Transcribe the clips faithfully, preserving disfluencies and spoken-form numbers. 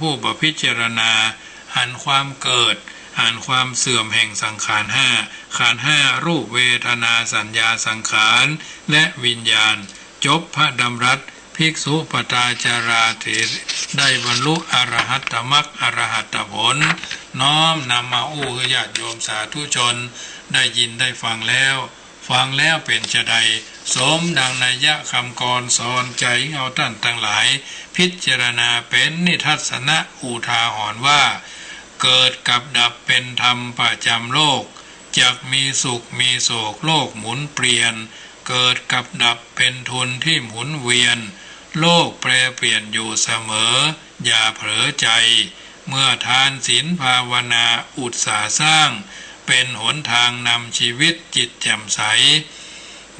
ผู้บ่พิจารณา หันความเกิด หันความเสื่อมแห่งสังขารห้า ขันธ์ห้า รูป เวทนา สัญญา สังขาร และวิญญาณ จบพระดำรัส ภิกษุปตาจาราเถร ได้บรรลุอรหัตตมรรคอรหัตตผล น้อมนำมาอู้หื้อญาติโยมสาธุชน ได้ยินได้ฟังแล้ว ฟังแล้วเป๋นจาใด สมดังนัยยะกำกรสอนใจ๋เฮาต้านตังหลาย พิจารณาเป๋นนิทัศนะอุทาหรณ์ว่า เกิดกับดับเป๋นธรรมประจ๋ำโลก จักมีสุขมีโศกโลกหมุนเปลี่ยน เกิดกับดับเป๋นทุนที่หมุนเวียน โลกแปรเปลี่ยนอยู่เสมอ อย่าเผลอใจ๋ เมื่อทานศีลภาวนาอุตสาหะสร้าง เป๋นหนตางนำชีวิตจิตแจ่มใส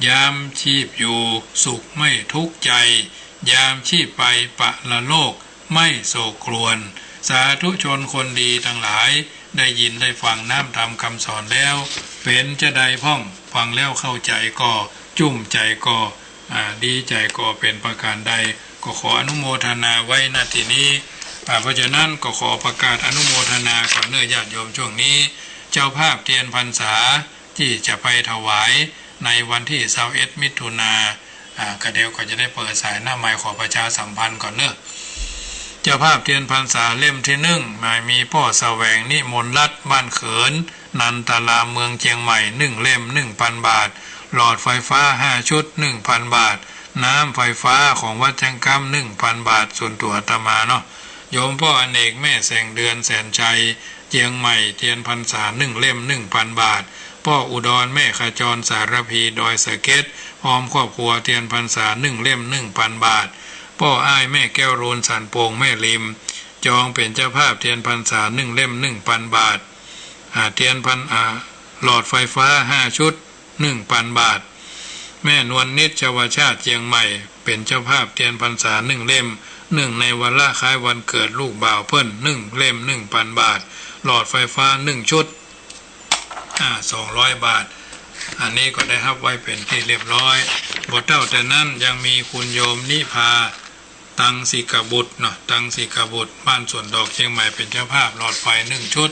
ยามชีพอยู่สุขไม่ทุกข์ใจ๋ ยามชีพไปปรโลกไม่โศกครวญ สาธุชนคนดีตังหลาย ได้ยินได้ฟังน้ำธรรมกำสอนแล้ว เป๋นจาใดพ่อง ฟังแล้วเข้าใจ๋ก่อ จุ้มใจ๋ก่อ อ่า ดีใจ๋ก่อเป๋นประก๋านใด ก็ขออนุโมทนาไว้ ณ ตี้นี้ อ่า เพราะฉะนั้นก็ขอประกาศอนุโมทนาก่อนเน่อญาติโยม ช่วงนี้ เจ้าภาพเตียนพรรษาตี้จะไปถวายในวันตี้ซาวเอ็ดมิถุนา อ่า ก็เดี๋ยวก็จะได้เปิดสายหน้าไมค์ขอประชาสัมพันธ์ก่อนเน่อ เจ้าภาพเตียนพรรษาเล่มตี้นึ่ง หมายมีป้อแสวง นิมนรัตน์ บ้านเขิน นันตาราม เมืองเจียงใหม่ นึ่งเล่ม นึ่งปันบาท หลอดไฟฟ้าห้าชุด นึ่งปันบาท น้ำไฟฟ้าของวัดแจ้งกำ นึ่งปันบาท ส่วนตั๋วอาตมาเนาะ โยมป้ออเนก แม่แสงเดือน แสนชัย เจียงใหม่ เตียนพรรษา นึ่งเล่ม นึ่งปันบาท ป้ออุดร แม่ขจร สารภี ดอยสะเก็ด พร้อมครอบครัว เตียนพรรษา นึ่งเล่ม นึ่งปันบาท ป้ออ้าย แม่แก้วรูน สันโป่ง แม่ริม จองเป๋นเจ้าภาพเตียนพรรษา นึ่งเล่ม นึ่งปันบาท อ่า เตียนพรร- อ่า หลอดไฟฟ้าห้าชุด นึ่งปันบาท แม่นวลนิช ชวชาติ เจียงใหม่ เป๋นเจ้าภาพเตียนพรรษา นึ่งเล่ม เนื่องในวาระคล้ายวันเกิดลูกบ่าวเปิ้น นึ่งเล่ม นึ่งปันบาท หลอดไฟฟ้า นึ่งชุด อ่า สองร้อยบาท อันนี้ก็ได้ฮับไว้เป๋นตี้เรียบร้อย บ่เต้าแต่นั้นยังมีคุณโยมนิพา ตังสิกบุตรเนาะ ตังสิกบุตร บ้านสวนดอก เจียงใหม่ เป๋นเจ้าภาพหลอดไฟ นึ่งชุด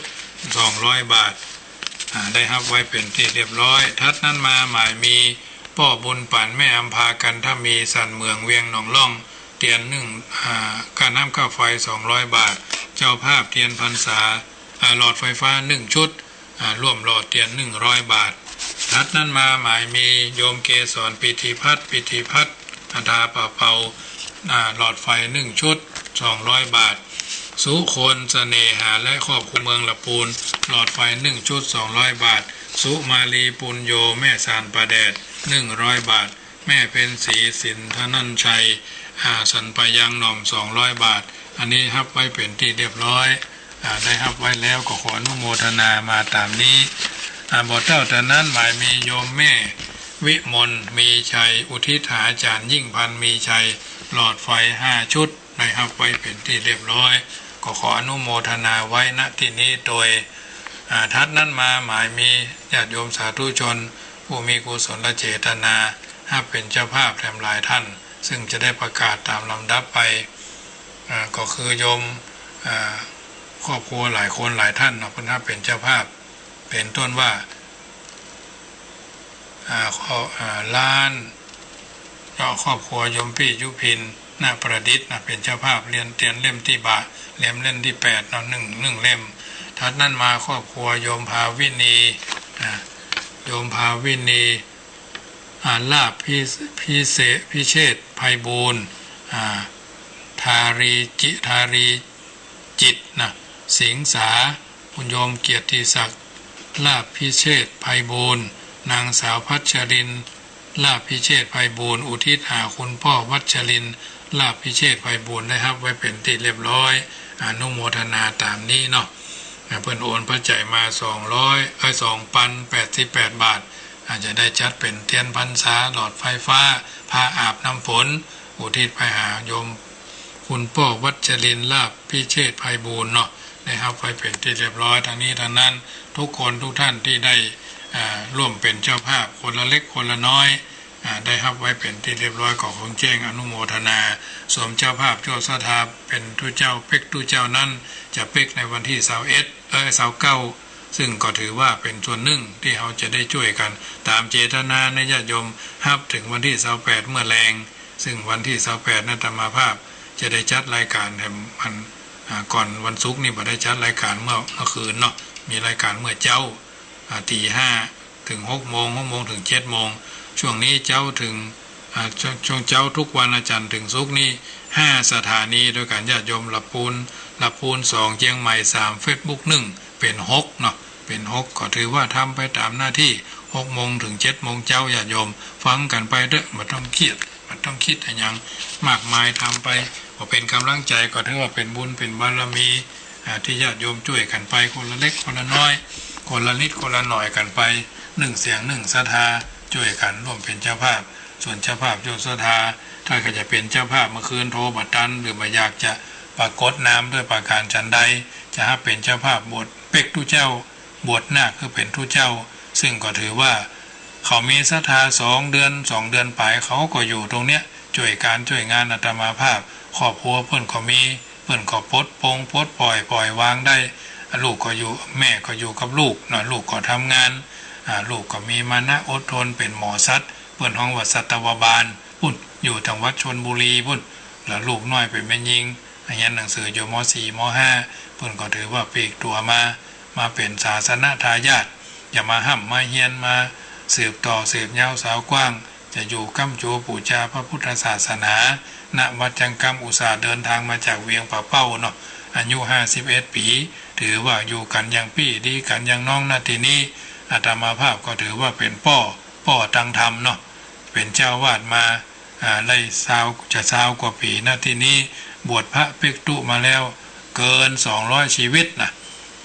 สองร้อยบาท อ่า ได้ฮับไว้เป๋นตี้เรียบร้อย ถัดนั้นมาหมายมีป้อบุญปั๋น แม่อำภา กันทมี สันเหมือง เวียงหนองล่อง เตียนนึ่ง อ่า ก้าน้ำก้าไฟ สองร้อยบาท เจ้าภาพเตียนพรรษา อ่า หลอดไฟฟ้า นึ่งชุด อ่า ร่วมหลอดเตียน นึ่งร้อยบาท ถัดนั้นมาหมายมีโยมเกสร ปิติพัฒน์ ปิติพัฒน์ อาดาป่าเปา อ่า หลอดไฟ นึ่งชุด สองร้อยบาท สุคน เสน่หา และครอบครัว เมืองละปูน หลอดไฟ นึ่งชุด สองร้อยบาท สุมาลี ปุญโญ แม่สานป่าแดด นึ่งร้อยบาท แม่เพ็ญศรี สินธนัญชัย อ่า สันปะยังหน่อม สองร้อยบาท อันนี้ฮับไว้เป๋นตี้เรียบร้อย อ่า ได้ฮับไว้แล้วก็ขออนุโมทนามาต๋ามนี้ อ่า บ่เต้าแต่นั้นหมายมีโยมแม่วิมล มีชัย อุทิศหาอาจ๋ารย์ยิ่งพันธ์ มีชัย หลอดไฟ ห้าชุด ได้ฮับไว้เป๋นตี้เรียบร้อย ก็ขออนุโมทนาไว้ ณ ตี้นี้โตย อ่า ถัดนั้นมาหมายมีญาติโยมสาธุชน ผู้มีกุศลเจตนา ฮับเป๋นเจ้าภาพแถมหลายท่าน ซึ่งจะได้ประกาศต๋ามลำดับไป อ่า ก็คือโยม อ่า ครอบครัวหลายคนหลายท่านเนาะ เปิ้นฮับเป๋นเจ้าภาพ เป๋นต้นว่า อ่า ครอบ- อ่า ล้าน ก็ครอบครัวโยมปี้ยุพิน นาคประดิษฐ์นะ เป๋นเจ้าภาพเตียน เตียนเล่มตี้บ่า เล่ม เล่มตี้แปดเนาะ นึ่ง นึ่งเล่ม ถัดนั้นมาครอบครัวโยมภาวินี อ่า โยมภาวินี อ่า ลาภพิ- พิเศษ พิเชษไพบูลย์ อ่า ทารีจิ- ทารีจิตนะ สิงสา คุณโยมเกียรติศักดิ์ ลาภพิเชษไพบูลย์ นางสาวพัชรินทร์ ลาภพิเชษไพบูลย์ อุทิศหาคุณป้อวัชรินทร์ ลาภพิเชษไพบูลย์ ได้ฮับไว้เป๋นตี้เรียบร้อย อนุโมทนาต๋ามนี้เนาะ อ่า เปิ้นโอนปัจจัยมา สองร้อย เอ้ย สองปันแปดสิบแปดบาท อาจจะได้จัดเป๋นเตียนพรรษา หลอดไฟฟ้า ผ้าอาบน้ำฝน อุทิศไปหาโยมคุณป้อวัชรินทร์ ลาภพิเชษไพบูลย์เนาะ ได้ฮับไว้เป๋นตี้เรียบร้อย ตังนี้ตังนั้น ทุกคนทุกท่านตี้ได้ อ่า ร่วมเป๋นเจ้าภาพ คนละเล็กคนละน้อย อ่า ได้ฮับไว้เป๋นตี้เรียบร้อย ก็ขอแจ้งอนุโมทนา สวมเจ้าภาพโจ้ศรัทธาเป๋นตุ๊เจ้า เป๊กตุ๊เจ้านั้น จะเป๊กในวันตี้ซาวเอ็ด เอ้ย ซาวเก้า ซึ่งก็ถือว่าเป๋นส่วนนึ่งตี้เฮาจะได้จ้วยกั๋น ต๋ามเจตนาในญาติโยม ฮับเถิงวันตี้ซาวแปดเมื่อแลง ซึ่งวันตี้ซาวแปดนั้นอาตมาภาพจะได้จัดรายก๋านแถมมัน อ่า ก่อนวันศุกร์นี่บ่ได้จัดรายก๋านเมื่อ เมื่อคืนเนาะ มีรายก๋านเมื่อเจ๊า อ่า ตีห้าเถิงหกโมง หกโมงเถิงเจ็ดโมง ช่วงนี้เจ๊าเถิง อ่า ช่วง ช่วงเจ๊าทุกวันอาจันทร์เถิงศุกร์นี่ ห้าสถานีตวยกั๋นญาติโยม ละปูน ละปูนสอง เจียงใหม่สาม เฟซบุ๊กหนึ่ง เป๋นหกเนาะ เป๋นหก ก็ถือว่าทำไปต๋ามหน้าตี้ หกโมงเถิงเจ็ดโมงเจ๊า ญาติโยมฟังกั๋นไปเต๊อะ บ่ต้องเครียด บ่ต้องกึ๊ดอะหยังมากมาย ทำไป ก็เป๋นก๋ำลังใจ๋ ก็ถือว่าเป๋นบุญเป๋นบารมี อ่า ตี้ญาติโยมจ้วยกั๋นไปคนละเล็กคนละน้อย คนละนิดคนละหน่อยกั๋นไป นึ่งเสียงนึ่งศรัทธา จ้วยกั๋นร่วมเป๋นเจ้าภาพ ส่วนเจ้าภาพโจ้ศรัทธา ถ้าใผจะเป๋นเจ้าภาพเมื่อคืนโทรบ่ตัน หรือบ่อยากจะปรากฏนามตวยประก๋านฉันใด จะฮับเป๋นเจ้าภาพบวชเป๊กตุ๊เจ้า บวชนาคคือเป๋นตุ๊เจ้า ซึ่งก็ถือว่าเขามีศรัทธาสองเดือน สองเดือนป๋าย เขาก็อยู่ตรงเนี้ย จ้วยก๋านจ้วยงานอาตมาภาพ ครอบครัวเปิ้นก็มี เปิ้นก็ปลดปลงปลดป่อย ป่อยวางได้ ลูกก็อยู่ แม่ก็อยู่กับลูกเนาะ ลูกก็ทำงาน อ่า ลูกก็มีมานะอดทน เป๋นหมอสัตว์ เปิ้นฮ้องว่าสัตวบาล ปุ้น อยู่จังหวัดชลบุรีปุ้น แล้วลูกน้อยเป๋นแม่ญิง เฮียนหนังสืออยู่ ม.สี่ ม.ห้า เปิ้นก็ถือว่าปลีกตั๋วมา มาเป๋นศาสนทายาท จะมาฮ่ำมาเฮียน มาสืบต่อสืบยาวสาวกว้าง จะอยู่ก๊ำโจวปู๋จาพระพุทธศาสนา ณ วัดจังก๊ำ อุตส่าห์เดินทางมาจากเวียงป่าเป้าเนาะ อายุห้าสิบเอ็ดปี๋ ถือว่าอยู่กั๋นอย่างปี้ดีกั๋นอย่างน้อง ณ ตี้นี้ อาตมาภาพก็ถือว่าเป๋นป้อ ป้อตังธรรมเนาะ เป๋นเจ้าอาวาสมา อ่า ได้ซาว จะซาวกว่าปี๋ ณ ตี้นี้ บวชพระเป๊กตุ๊มาแล้ว เกินสองร้อยชีวิตนะ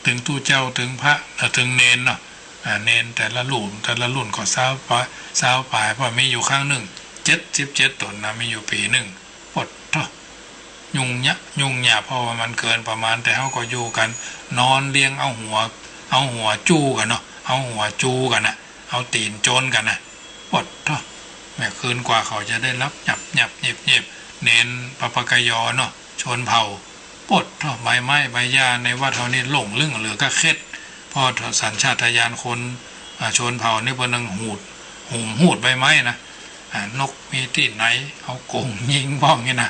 ตึงตุ๊เจ้า ตึงพระ เอ่อ ตึงเณรเนาะ อ่า เณรแต่ละรุ่น แต่ละรุ่นก็ซาวป๋าย ซาวป๋าย เพราะมีอยู่ครั้งนึ่ง เจ็ดสิบเจ็ดต๋นนะ มีอยู่ปี๋นึ่ง ปดเถาะ ยุ่งยะ ยุ่งยาก เพราะว่ามันเกินประมาณ แต่เฮาก็อยู่กั๋น นอนเรียงเอาหัว เอาหัวจู้กั๋นเนาะ เอาหัวจู้กั๋นนะ เอาตี๋นจนกั๋นนะ ปดเถาะ แม่คืนกว่าเขาจะได้หลับ หยับหยับเย็บเย็บ เณรปปกย เนาะ ชนเผ่า ปดเถาะ ใบไม้ใบหญ้าในวัดเฮานี่หลงลึ่งเหลือก้าเข็ด เพราะสัญชาตญาณคน อ่า ชนเผ่านี่เปิ้นยังหูด หุมหูดใบไม้นะ อ่า นกมีตี้ไหน เอากงยิงพ่องนี่นะ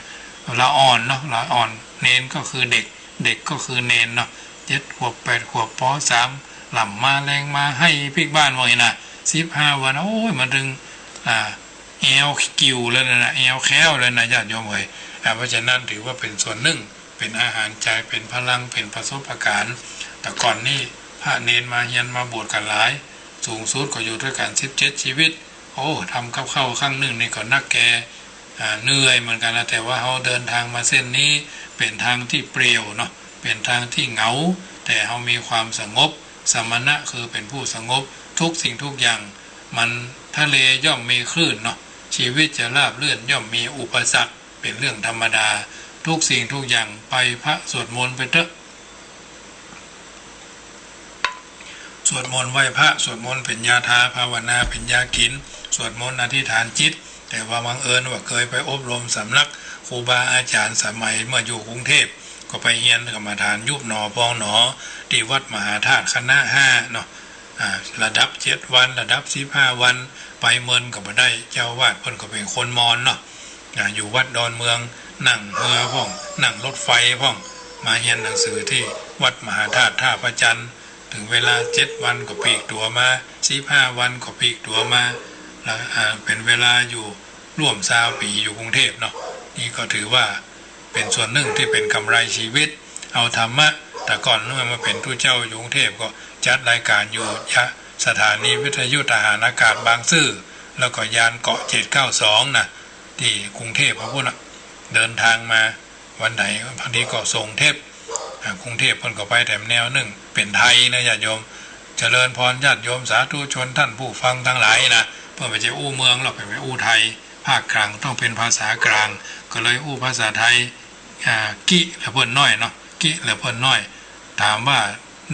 ละอ่อนเนาะ ละอ่อน เณรก็คือเด็ก เด็กก็คือเณรเนาะ เจ็ดขวบแปดขวบ ป.สาม หล่ำมาแลงมา ไห้ปิ๊กบ้านว่างี้นะ สิบห้าวัน โอ้ย มันตึง อ่า แอวกิ่วเลยนะ แอวแค้วเลยนะ ญาติโยมเอ๋ย อ่า เพราะฉะนั้นถือว่าเป๋นส่วนนึ่ง เป๋นอาหารใจ๋ เป๋นพลัง เป๋นประสบการณ์ แต่ก่อนนี่พระเณรมาเฮียนมาบวชกั๋นหลาย สูงสุดก็อยู่ตวยกั๋นสิบเจ็ดชีวิต โอ้ ทำกับข้าวครั้งนึ่งนี่ก็นักแก่ อ่า เหนื่อยเหมือนกั๋นนะ แต่ว่าเฮาเดินทางมาเส้นนี้ เป๋นทางตี้เปลี่ยวเนาะ เป๋นทางตี้เหงา แต่เฮามีความสงบ สมณะคือเป๋นผู้สงบ ทุกสิ่งทุกอย่าง มันทะเลย่อมมีคลื่นเนาะ ชีวิตจะราบรื่นย่อมมีอุปสรรค เป๋นเรื่องธรรมดา ทุกสิ่งทุกอย่างไปพระสวดมนต์ไปเต๊อะ สวดมนต์ไหว้พระ สวดมนต์เป๋นยาทา ภาวนาเป๋นยากิ๋น สวดมนต์อธิษฐานจิต แต่ว่าบังเอิญว่าเกยไปอบรมสำนักครูบาอาจ๋ารย์สมัยเมื่ออยู่กรุงเทพฯ ก็ไปเฮียนกรรมฐานยุบหนอพองหนอ ตี้วัดมหาธาตุคณะห้าเนาะ อ่า ระดับเจ็ดวัน ระดับสิบห้าวัน ไปเมินก็บ่ได้ เจ้าอาวาสเปิ้นก็เป๋นคนมอญเนาะ อ่า อยู่วัดดอนเมือง นั่งเฮือพ่อง นั่งรถไฟพ่อง มาเฮียนหนังสือตี้วัดมหาธาตุท่าพระจันทร์ เถิงเวลาเจ็ดวันก็ปลีกตั๋วมา สิบห้าวันก็ปลีกตั๋วมา แล้ว อ่า เป๋นเวลาอยู่ร่วมซาวปี๋อยู่กรุงเทพฯเนาะ นี่ก็ถือว่าเป๋นส่วนนึ่งตี้เป๋นกำไรชีวิต เอาธรรมะ แต่ก่อนเมื่อมาเป๋นตุ๊เจ้าอยู่กรุงเทพฯ ก็จัดรายการอยู่ยะ สถานีวิทยุทหารอากาศบางซื่อ แล้วก็ยานเกาะเจ็ดเก้าสองนะ ตี้กรุงเทพฯ เฮาพู้นน่ะ เดินทางมาวันไหน บางทีก็ส่งเทป อ่า กรุงเทพฯ เปิ้นก็ไปแถมแนวนึ่ง เป๋นไทยนะญาติโยม เจริญพรญาติโยมสาธุชนท่านผู้ฟังตังหลายนะ เปิ้นบ่ใจ้อู้เมืองหรอก เปิ้นไปอู้ไทย ภาคกลางต้องเป๋นภาษากลาง ก็เลยอู้ภาษาไทย อ่า กิ๋เหลือเปิ้นน้อยเนาะ กิ๋เหลือเปิ้นน้อย ถามว่า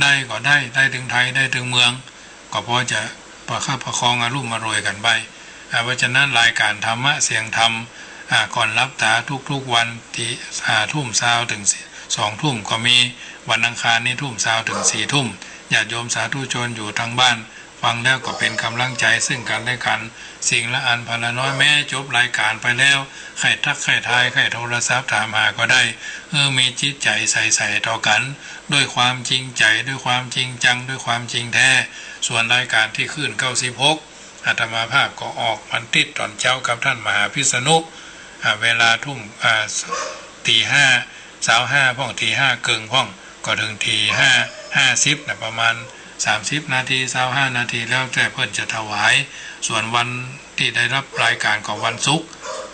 ได้ก็ได้ ได้ตึงไทย ได้ตึงเมือง ก็พอจะประคับประคองอลุ่มอร่วยกั๋นไป อ่า เพราะฉะนั้นรายการธรรมะเสียงธรรม อ่า ก่อนหลับต๋าทุกๆวันตี้ อ่า ทุ่มซาวเถิงสี่ สองทุ่มก็มี วันอังคารนี่ทุ่มซาวเถิงสี่ทุ่ม ญาติโยมสาธุชนอยู่ตางบ้าน ฟังแล้วก็เป๋นก๋ำลังใจ๋เซิ่งกั๋นและกั๋น สิ่งละอันพาละน้อย แม้จบรายการไปแล้ว ใค่ทัก ใค่ทาย ใค่โทรศัพท์ถามหาก็ได้ เออ มีจิตใจ๋ใสๆ ต่อกั๋น ด้วยความจริงใจ๋ ด้วยความจริงจัง ด้วยความจริงแท้ ส่วนรายการตี้คลื่นเก้าสิบหก อาตมาภาพก็ออกวันติ๊ดต๋อนเจ๊ากับต้านมหาพิษณุ อ่า เวลาทุ่ม อ่า ตี๋ห้า ซาวห้าพ่อง ตี๋ห้าเกิ่งพ่อง ก็เถิงตี๋ห้าห้าสิบนะ ประมาณสามสิบนาที ซาวห้านาที แล้วแต่เปิ้นจะถวาย ส่วนวันตี้ได้ฮับรายการก็วันศุกร์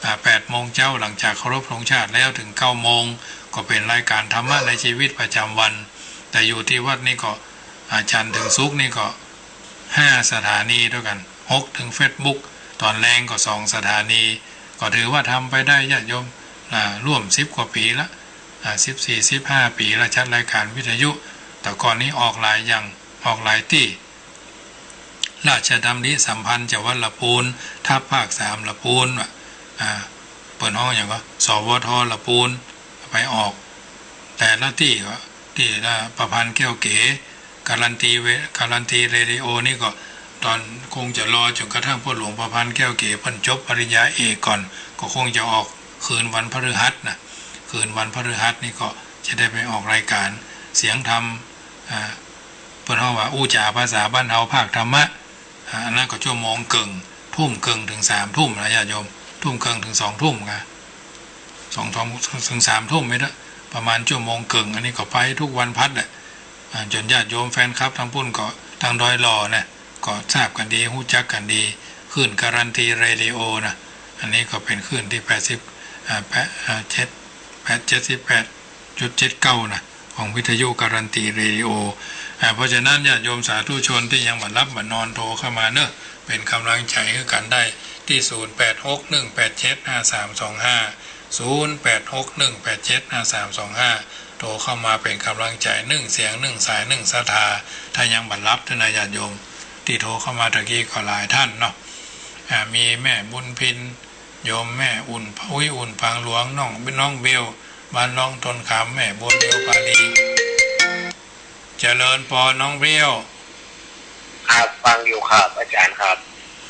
อ่า แปดโมงเจ๊า หลังจากเคารพธงชาติแล้วเถิงเก้าโมง ก็เป๋นรายการธรรมะในชีวิตประจำวัน แต่อยู่ตี้วัดนี่ก็ อ่า จันทร์เถิงศุกร์นี่ก็ ห้าสถานีตวยกั๋น หกเถิงเฟซบุ๊ก ต๋อนแลงก็สองสถานี ก็ถือว่าทำไปได้ญาติโยม อ่า ร่วมสิบกว่าปี๋ละ อ่า สิบสี่ สิบห้าปี๋ละ จัดรายการวิทยุ แต่ก่อนนี้ออกหลายแห่ง ออกหลายตี้ ราชดำริสัมพันธ์จังหวัดละปูน ทัพภาคสามละปูน อ่า เปิ้นฮ้องหยังก็ สวท ละปูน ไปออก แต่ละตี้ก็ ตี้ละประพันธ์แก้วเก๋ การันตีเว การันตีเรดิโอนี่ก็ ต๋อนคงจะรอจ๋นกระทั่งพ่อหลวงประพันธ์แก้วเก๋เปิ้นจบปริญญาเอกก่อน ก็คงจะออกคืนวันพฤหัสนะ คืนวันพฤหัสนี่ก็จะได้ไปออกรายการเสียงธรรม อ่า เปิ้นฮ้องว่าอู้จ๋าภาษาบ้านเฮาภาคธรรมะ อ่า อันนั้นก็ชั่วโมงเกิ่ง ทุ่มเกิ่งเถิงสามทุ่มนะญาติโยม ทุ่มเกิ่งเถิงสองทุ่มนะ สองทุ่มเถิงสามทุ่มนี่ละ ประมาณชั่วโมงเกิ่ง อันนี้ก็ไปกู้วันพัดแหละ อ่า จ๋นญาติโยมแฟนคลับตางปู้นก็ ตางดอยหล่อนะ ก็ทราบกั๋นดี ฮู้จักกั๋นดี คลื่นการันตีเรดิโอนะ อันนี้ก็เป๋นคลื่นตี้แปดสิบ อ่า แปด อ่า เจ็ด แปด เจ็ดสิบแปดจุดเจ็ดเก้านะ ของวิทยุการันตีเรดิโอ อ่า เพราะฉะนั้นญาติโยมสาธุชนตี้ยังบ่หลับบ่นอนโทรเข้ามาเนาะ เป๋นก๋ำลังใจ๋หื้อกั๋นได้ตี้ ศูนย์แปดหกหนึ่งแปดเจ็ดห้าสามสองห้า ศูนย์แปดหกหนึ่งแปดเจ็ดห้าสามสองห้า โทรเข้ามาเป๋นก๋ำลังใจ๋นึ่งเสียงนึ่งสายนึ่งศรัทธา ถ้ายังบ่หลับเต๊อะนะญาติโยม ตี้โทรเข้ามาตะกี้ก็หลายต้านเนาะ อ่า มีแม่บุญพิน โยมแม่อุ่น อุ๊ย อุ่นปางหลวง น้อง น้องเบล บ้านร่องต้นขาม แม่บัวเบลปาลี เจริญปอนน้องเบล ครับ ฟังอยู่ครับ อาจ๋ารย์ครับ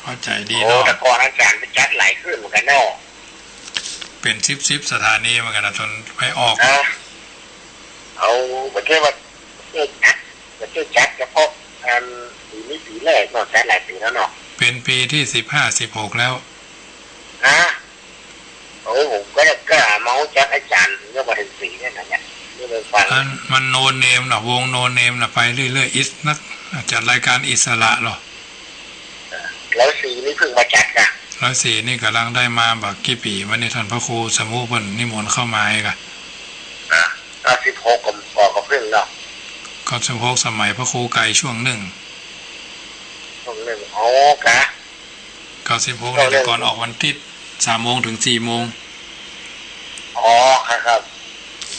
เข้าใจ๋ดี โอ้ เนาะ แต่ก่อนอาจ๋ารย์ไปจัดหลายคลื่นเหมือนกั๋นเนาะ เป๋นสิบสิบสถานีเหมือนกั๋นนะ ต๋อนไปออก นะ เอา บ่ใจ้ว่า บ่ใจ้จัด บ่ใจ้จัดเฉพาะอันปี๋นี้ปี๋แรกเนาะ จัดหลายปี๋แล้วเนาะ เป๋นปี๋ตี้สิบห้า สิบหกแล้ว ฮะ โอ้ ผมก็ ก็มาฮู้จักอาจ๋ารย์ ก็มาเถิงปี๋เนี่ยนะเนี่ย นี่เลยฟัง อันมันโนเนมนะ วงโนเนมนะ ไปเรื่อยๆ อิส นัก จัดรายการอิสระเหรอ ร้อยสี่นี่เพิ่งมาจัดกะ ร้อยสี่นี่ก่ำลังได้มาบ่ากี่ปี๋ วันนี้ต้านพระครูสมุเปิ้นนิมนต์เข้ามาเองกะ อ่ะ เก้าสิบหกก็ ก็ ก็เพิ่งเนาะ เก้าสิบหกสมัยพระครูไกรช่วงนึ่ง ช่วงนึ่ง อ๋อ กะ เก้าสิบหกนี่แต่ก่อนออกวันติ๊ด สามโมงเถิงสี่โมง อ๋อ ครับ ครับ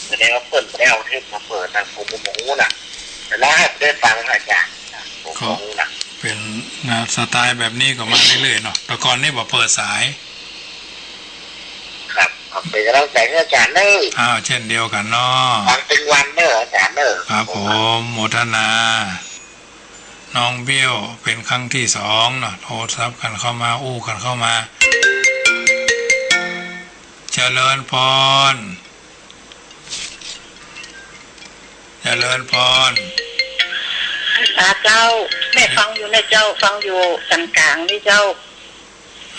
แสดงว่าเปิ้นบ่ได้เอาเทปมาเปิดนะ ผมก็บ่ฮู้นะ แต่ละให้ได้ฟังอาจ๋ารย์นะ ผมก็บ่ฮู้นะ เป๋นนะ สไตล์แบบนี้ก็มาเรื่อยๆ เนาะ แต่ก่อนนี่บ่เปิดสาย ครับ ครับ เป๋นก๋ำลังใจ๋หื้ออาจ๋ารย์เน้อ อ้าว เจ้นเดียวกั๋นเนาะ ฟังเป๋นวันเน้ออาจ๋ารย์เน้อ ครับผม โมทนา น้องเบล เป๋นครั้งตี้สองเนาะ โทรศัพท์กั๋นเข้ามา อู้กั๋นเข้ามา เจริญปอน เจริญปอน อาเจ้า แม่ฟังอยู่นะเจ้า ฟังอยู่สันก๋างนี่เจ้า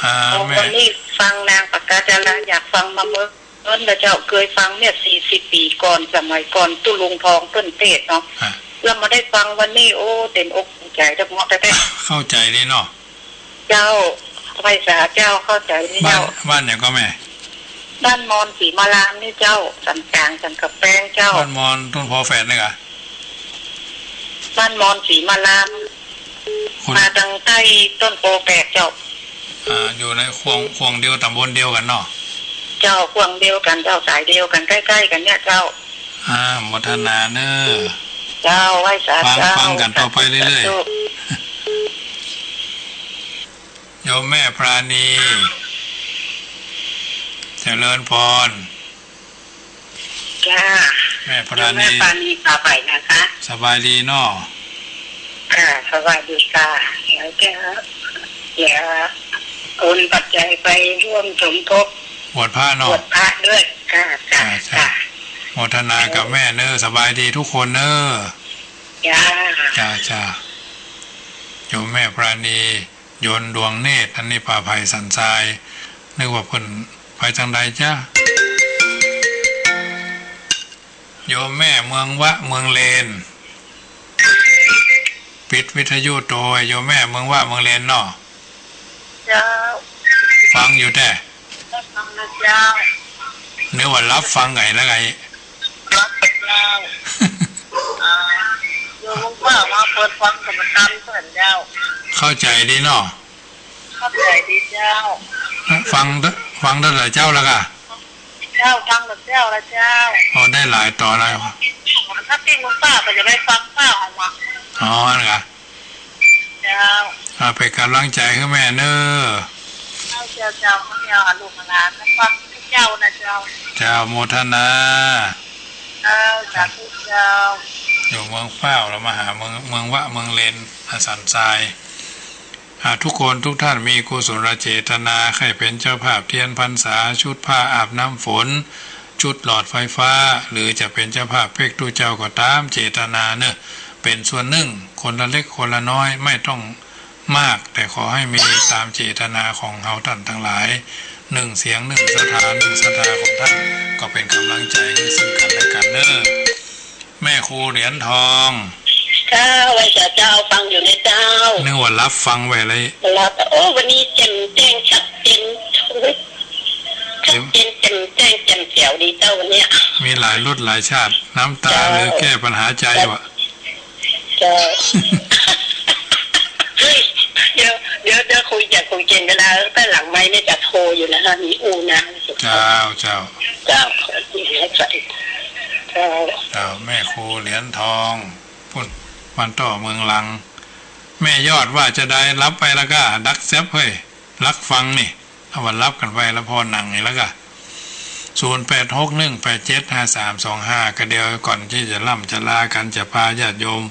อ่า โอ้ แม่ วันนี้ฟังนางปากกาดารา อยากฟังมาเมิน เมินนะเจ้า เกยฟังเนี่ย สี่สิบปี๋ก่อน สมัยก่อนตุ๊ลุงทองเปิ้นเตศน์เนาะ อ่ะ แล้วมาได้ฟังวันนี้ โอ้ เต็มอกเต็มใจ๋ เจ้า เมาะแต๊ๆ เข้าใจ๋ดีเนาะ เจ้า ไหว้สาเจ้า เข้าใจ๋นี่ บ้าน เจ้า บ้านหยังก่อแม่ บ้านมอนศรีมารามนี่เจ้า สันก๋าง สันกำแปงเจ้า บ้านมอนต้นโพธิ์แฝดนี่กะ บ้านมอนศรีมาราม คน มาตางใต้ต้นโพธิ์แฝดเจ้า อ่า อยู่ในข่วง ข่วงเดียว ต๋ำบลเดียวกั๋นเนาะ เจ้า ข่วงเดียวกั๋นเจ้า สายเดียวกั๋น ใก้ๆ กั๋นเนี่ยเจ้า อ่า โมทนาเน้อ เจ้า ไหว้สา ฟัง เจ้า ฟังกั๋นต่อไปเรื่อยๆ สาธุ โย โยมแม่ปราณี เจริญพร จ้า แม่ปราณี โยมแม่ปราณีป่าไผ่นะคะ สบายดีเนาะ ค่ะ สบายดีค่ะ เดี๋ยวจะ เดี๋ยวโอนปัจจัยไปร่วมสมทบบวชพระเนาะ บวชพระด้วยค่ะ จ้า จ้า จ้า จ้า โมทนากับแม่เน้อ สบายดีทุกคนเน้อ จ้า จ้า จ้า โยมแม่ปราณี ยนต์ดวงเนตร อันนี้ป่าไผ่สันทราย นึกว่าเปิ้นไปตางใดจ๊ะ โยมแม่เมืองวะเมืองเลน ปิดวิทยุโตย โยมแม่เมืองวะเมืองเลนเนาะ เจ้า ฟังอยู่แต๊ ฟังนะเจ้า นึกว่าหลับฟังไงแล้วไง หลับเจ้า อ่า โยมเมืองวะมาเปิดฟังกรรมฐานเปิ้นเจ้า เข้าใจ๋ดีเนาะ เข้าใจ๋ดีเจ้า ฟัง ฟังตั้งแต่เจ๊าแล้วก่ะ เจ้า ฟังตั้งแต่เจ๊าแล้วเจ้า โอ้ ได้หลายต๋อนแล้ว ถ้าปิ้งมันป้าก็จะได้ฟังป้าออกมา อ๋อ นั่นก่ะ เจ้า อ่า เป๋นก๋ำลังใจ๋หื้อแม่เน้อ เจ้า เจ้า เจ้า เจ้า ลูกหลานมาฟังเจ้านะเจ้า เจ้า โมทนา เจ้า สาธุเจ้า อยู่เมืองฟ้าว แล้วมาหาเมือง เมืองวะ เมืองเลน อาสันทราย อ่า ทุกคนทุกท่านมีกุศลเจตนา ใค่เป๋นเจ้าภาพเตียนพรรษา จุดผ้าอาบน้ำฝน จุดหลอดไฟฟ้า หรือจะเป๋นเจ้าภาพเป๊กตู้เจ้าก็ต๋ามเจตนาเน้อ เป๋นส่วนนึ่ง คนละเล็กคนละน้อย ไม่ต้องมาก แต่ขอหื้อมีต๋ามเจตนาของเฮาต้านตังหลาย นึ่งเสียงนึ่งศรัทธา นึ่งศรัทธาของต้าน ก็เป๋นก๋ำลังใจ๋หื้อซึ่งกั๋นและกั๋นเน้อ แม่ครูเหรียญทอง เจ้า ไหว้เจ้า เจ้า ฟังอยู่นะเจ้า นึกว่าหลับฟังไว้เลย หลับ โอ้ วันนี้แจ่มแจ้งชัดเจน ชัดเจนแจ่มแจ้งแจ่มแจ๋วดีเจ้าวันเนี้ย มีหลายรสหลายชาติ น้ำตา เจ้า หรือแก้ปัญหาใจ๋วะ เจ้า เดี๋ยว เดี๋ยว เดี๋ยวคุยจะคุยเก่งก็ได้ แต่หลังไมค์เนี่ยจะโทรอยู่นะคะ มีอู้นะ เจ้า เจ้า เจ้า ขอเสียงให้ใส่ เจ้า เจ้า แม่ครูเหรียญทอง ปุ้น บ้านต้อเมืองลัง แม่ยอดว่าจะใด หลับไปแล้วก่ะ ดักแซ็บเฮ้ย ลักฟังนี่ เอาว่าหลับกั๋นไปแล้ว ผ่อหนังนี่แล้วก่ะ ศูนย์แปดหกหนึ่งแปดเจ็ดห้าสามสองห้า ก็เดี๋ยวก่อนตี้จะล่ำจะลากั๋น จะปาญาติโยม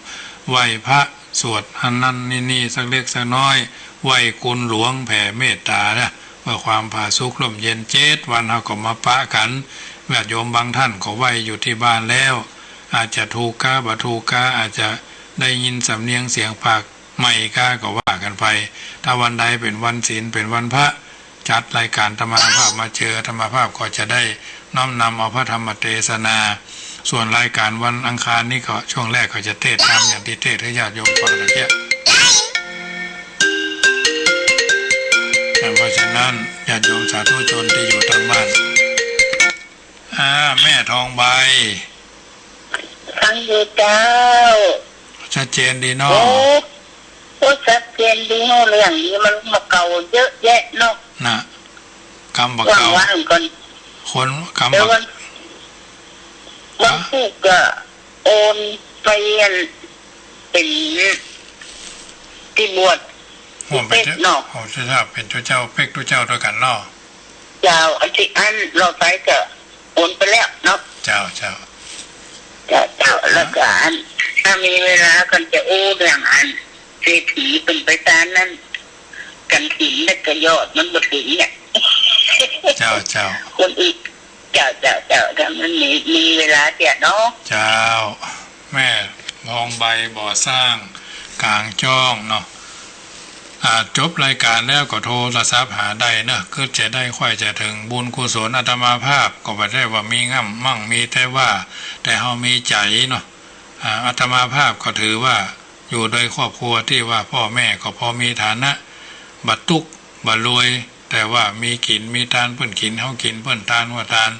ไหว้พระ สวดอันนั้นนี่นี่สักเล็กสักน้อย ไหว้คุณหลวงแผ่เมตต๋านะ เพื่อความผาสุกร่มเย็น เจ็ดวันเฮาก็มาปะกั๋น ญาติโยมบางท่านก็ไหว้อยู่ตี้บ้านแล้ว อาจจะถูกกาบ่ถูกกา อาจจะได้ยินสำเนียงเสียงปากใหม่กาก็ว่ากั๋นไป ถ้าวันใดเป๋นวันศีล เป๋นวันพระ จัดรายก๋านอาตมาภาพมาเจอ อาตมาภาพก็จะได้น้อมนำเอาพระธรรมเตสนา ส่วนรายก๋านวันอังคารนี่ก็ช่วงแรกก็จะเทศน์ต๋ามอย่างตี้เทศน์หื้อญาติโยมฟังตะเกียะ เพราะฉะนั้นญาติโยมสาธุชนตี้อยู่ตางบ้าน อ่า แม่ทองใบ ฟังอยู่เจ้า ชัดเจนดีเนาะ โอ้ โอ้ ชัดเจนดีเนาะ เรื่องนี้มันมาเก่าเยอะแยะเนาะ น่ะ กำบ่าเก่า ว่างๆก่อน คนกำบ่า เดี๋ยววัน วันที่จะโอนไปอันเป๋นตี้บวช โอ้ เป๋นเจ้า เนาะ โอ้ เจ้า เป๋นเจ้า เจ้า เป๊กตู้เจ้าตวยกั๋นเนาะ เจ้า อันตี้อั้นรอไปก็โอนไปแล้วเนาะ เจ้า เจ้า เจ้า เจ้า แล้วก็อัน ถ้ามีเวลาก็จะอู้เรื่องอันเศรษฐีเปิ้นไปตานนั้น กั๋นถินแล้วก็ยอดมันบ่เถิงเนี่ย เจ้า เจ้า คนอื่น เจ้า เจ้า เจ้า ถ้ามันมี มีเวลาเตี้ยเนาะ เจ้า แม่ทองใบ บ่อสร้าง ก๋างจ้องเนาะ อ่า จบรายก๋านแล้วก็โทรศัพท์หาได้เนาะ คือจะได้ค่อยจะเถิงบุญกุศล อาตมาภาพก็บ่ได้ว่ามีง่ำมั่งมีแต่ว่า แต่เฮามีใจ๋เนาะ อ่า อาตมาภาพก็ถือว่าอยู่โดยครอบครัวตี้ว่าพ่อแม่ก็พอมีฐานะ บ่ตุ๊กบ่รวย แต่ว่ามีกิ๋นมีตาน เปิ้นกิ๋นเฮากิ๋น เปิ้นตานเฮาตาน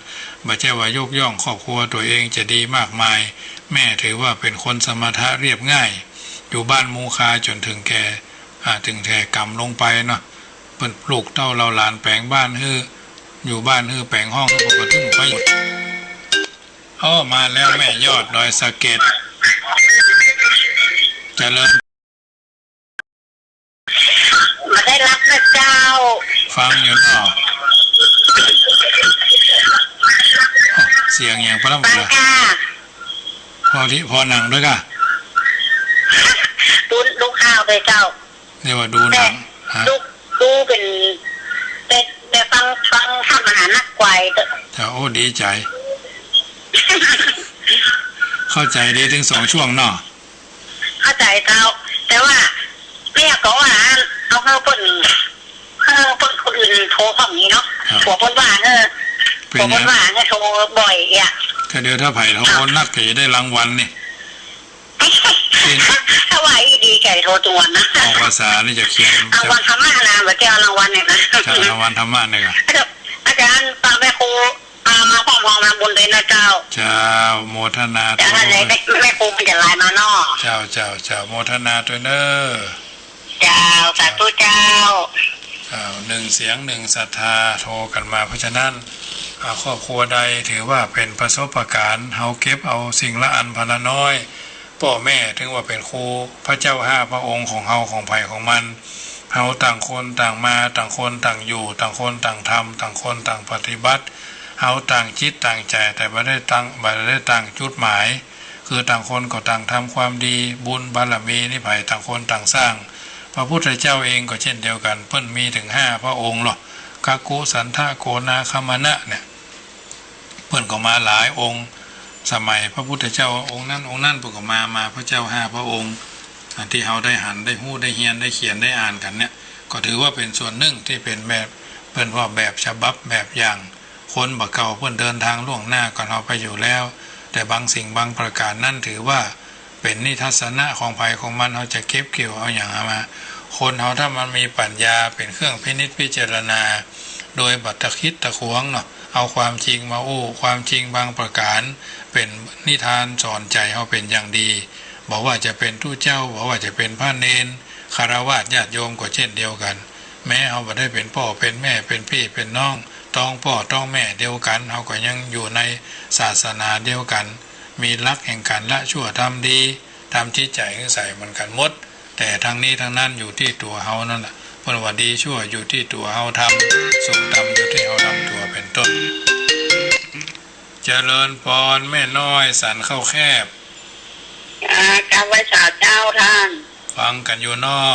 บ่ใจ้ว่ายกย่องครอบครัวตั๋วเองจะดีมากมาย แม่ถือว่าเป๋นคนสมถะเรียบง่าย อยู่บ้านมุงคาจ๋นเถิงแก่ อ่า เถิงแก่ก๋ำลงไปเนาะ เปิ้นปลูกเต้าเหล่าหลานแป๋งบ้านหื้อ อยู่บ้านหื้อแป๋งห้องหื้อ ก็บ่ต้องไปหมด อ้อ มาแล้วแม่ยอดดอยสะเก็ด เจริญ บ่ได้หลับ นะเจ้า ฟังอยู่เนาะ เสียงหยังปะล่ะ ฟังค่ะ พอดี พอหนังด้วยก่ะ ดู ดูข่าวไปเจ้า เรียกว่าดูหนัง แต่ ฮะ ดู ดูเป๋น แต่ แต่ฟัง ฟังธรรมะหานักกว่าเจ้า เจ้า โอ้ ดีใจ๋ เข้าใจ๋ดีตึงสองช่วงเนาะ เข้าใจ๋เจ้า แต่ว่าแม่ก็ว่าเอาหื้อเปิ้น หื้อเปิ้นคนอื่นโทรห้องนี้เนาะ ครับ ผัวเปิ้นว่าหื้อ เป๋น ผัวเปิ้น ไง ว่าหื้อโทรบ่อยอะ ก็เดี๋ยวถ้าใผโทร ครับ นักก็จะได้รางวัลนี่ ถ้าว่าอี้ดีใจ๋โทรตวนนะ ออกภาษานี่จะเขียน รางวัลธรรมะนะ บ่ใจ้รางวัลเนี่ยนะ ใจ้รางวัลธรรมะเนี่ยครับ อาจารย์ ฟังแม่ครู มา มาพร้อมๆ ทำบุญด้วยนะเจ้า เจ้า โมทนา เจ้า ด้วย แม่ แม่ครูมันจะไลน์มาเนาะ เจ้า เจ้า เจ้า โมทนาด้วยเน้อ เจ้า สาธุเจ้า เจ้า หนึ่งเสียงหนึ่งศรัทธาโทรกั๋นมา เพราะฉะนั้น อ่า ครอบครัวใดถือว่าเป๋นประสบการณ์ เฮาเก็บเอาสิ่งละอันพาละน้อย ป้อแม่ถือว่าเป๋นครู พระเจ้าห้าพระองค์ของเฮา ของใผของมัน เฮาต่างคนต่างมา ต่างคนต่างอยู่ ต่างคนต่างทำ ต่างคนต่างปฏิบัติ เฮาต่างจิตต่างใจ๋ แต่บ่ได้ตั้ง บ่ได้ตั้งจุดหมาย คือต่างคนก็ต่างทำความดี บุญบารมีนิพพานต่างคนต่างสร้าง พระพุทธเจ้าเองก็เช่นเดียวกั๋น เปิ้นมีเถิงห้าพระองค์ลอ กักกุสัณฑะ โกนาคมมณะเนี่ย เปิ้นก็มาหลายองค์ สมัยพระพุทธเจ้าองค์นั้นองค์นั้นเปิ้นก็มา มาพระเจ้าห้าพระองค์ อันตี้เฮาได้หัน ได้ฮู้ ได้เฮียน ได้เขียน ได้อ่านกั๋นเนี่ย ก็ถือว่าเป๋นส่วนนึ่งตี้เป๋นแบบ เปิ้นว่าแบบฉบับ แบบอย่าง คนบ่าเก่าเปิ้นเดินตางล่วงหน้าก่อนเฮาไปอยู่แล้ว แต่บางสิ่งบางประก๋านนั้นถือว่าเป๋นนิทัศนะของใผของมัน เฮาจะเก็บเกี่ยวเอาหยังเอามา คนเฮาถ้ามันมีปัญญาเป๋นเครื่องพินิจพิจารณา โดยบ่ตะขิดตะขวงเนาะ เอาความจริงมาอู้ ความจริงบางประก๋านเป๋นนิทานสอนใจ๋เฮาเป๋นอย่างดี บ่ว่าจะเป๋นตุ๊เจ้า บ่ว่าจะเป๋นพระเณร ฆราวาสญาติโยมก็เช่นเดียวกั๋น แม้เฮาบ่ได้เป๋นป้อเป๋นแม่ เป๋นปี้เป๋นน้อง ต๊องป้อต๊องแม่เดียวกั๋น เฮาก็ยังอยู่ในศาสนาเดียวกั๋น มีหลักแห่งก๋านละชั่วทำดี ทำจิตใจ๋หื้อใสเหมือนกั๋นหมด แต่ทั้งนี้ทั้งนั้นอยู่ตี้ตั๋วเฮานั่นแหละ เปิ้นว่าดีชั่วอยู่ตี้ตั๋วเฮาทำ สูงต่ำอยู่ตี้เฮาทำตั๋วเป๋นต้น เจริญปอนแม่น้อยสันข้าวแคบ อ่า กราบไหว้สาเจ้าต้าน ฟังกั๋นอยู่เนาะ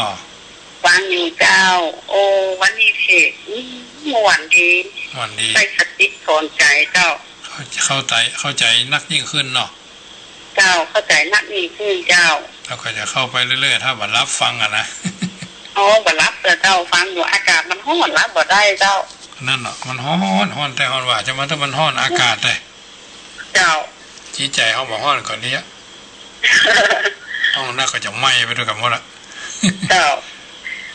ฟังอยู่เจ้า โอ้ วันนี้เทศน์ อืม ม่วนดี ม่วนดี ได้สติสอนใจ๋เจ้า เข้า เข้าใจ๋ เข้าใจ๋นักยิ่งขึ้นเนาะ เจ้า เข้าใจ๋นักยิ่งขึ้นเจ้า แล้วก็จะเข้าไปเรื่อยๆ ถ้าบ่หลับฟังอะนะ อ๋อ บ่หลับเจ้า ฟังอยู่ อากาศมันฮ้อน หลับบ่ได้เจ้า นั่นเนาะ มันฮ้อน ฮ้อนแต๊ฮ้อนว่า จะมาถ้ามันฮ้อนอากาศแต๊ เจ้า จิตใจ๋เฮาบ่ฮ้อนก่อนนี้อะ ห้องนั้นก็จะไหม้ไปด้วยกั๋นหมดละ เจ้า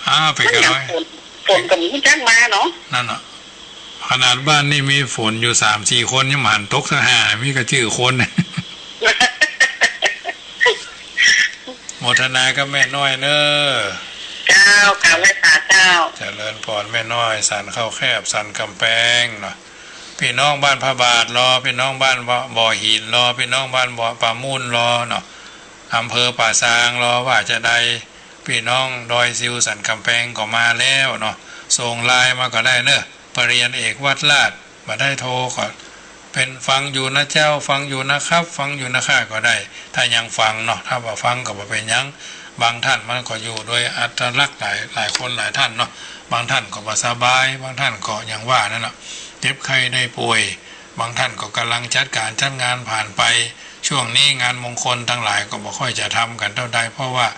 อ้าว ไป มัน กั๋น อย่าง น้อย ฝน ฝนก็บ่ฮู้จักมาเนาะ นั่นน่ะ ขนาดบ้านนี่มีฝนอยู่สามสี่คนยังบ่หันตกสักหา มีก็จื้อคน โมทนากับแม่น้อยเน้อ เจ้า กราบไหว้สาเจ้า เจริญปอนแม่น้อยสันข้าวแคบ สันก๋ำแปงเนาะ ปี้น้องบ้านพระบาทลอ ปี้น้องบ้านบ่อ บ่อหินลอ ปี้น้องบ้านบ่อ ป่ามูลลอเนาะ อำเภอป่าซางลอ ว่าจะได้ ปี้น้องดอยซิวสันก๋ำแปงก็มาแล้วเนาะ ส่งไลน์มาก็ได้เน้อ ปรริญญาเอกวัดราช บ่ได้โทรก็ เป๋นฟังอยู่นะเจ้า ฟังอยู่นะครับ ฟังอยู่นะคะก็ได้ ถ้ายังฟังเนาะ ถ้าบ่ฟังก็บ่เป๋นหยัง บางต้านมันก็อยู่โดยอัตลักษณ์หลาย หลายคนหลายต้านเนาะ บางต้านก็บ่สบาย บางต้านก็อย่างว่านั่นน่ะ เจ็บไข้ได้ป่วย บางต้านก็ก่ำลังจัดก๋านจัดงานผ่านไป ช่วงนี้งานมงคลตังหลายก็บ่ค่อยจะทำกั๋นเต้าใด เพราะว่า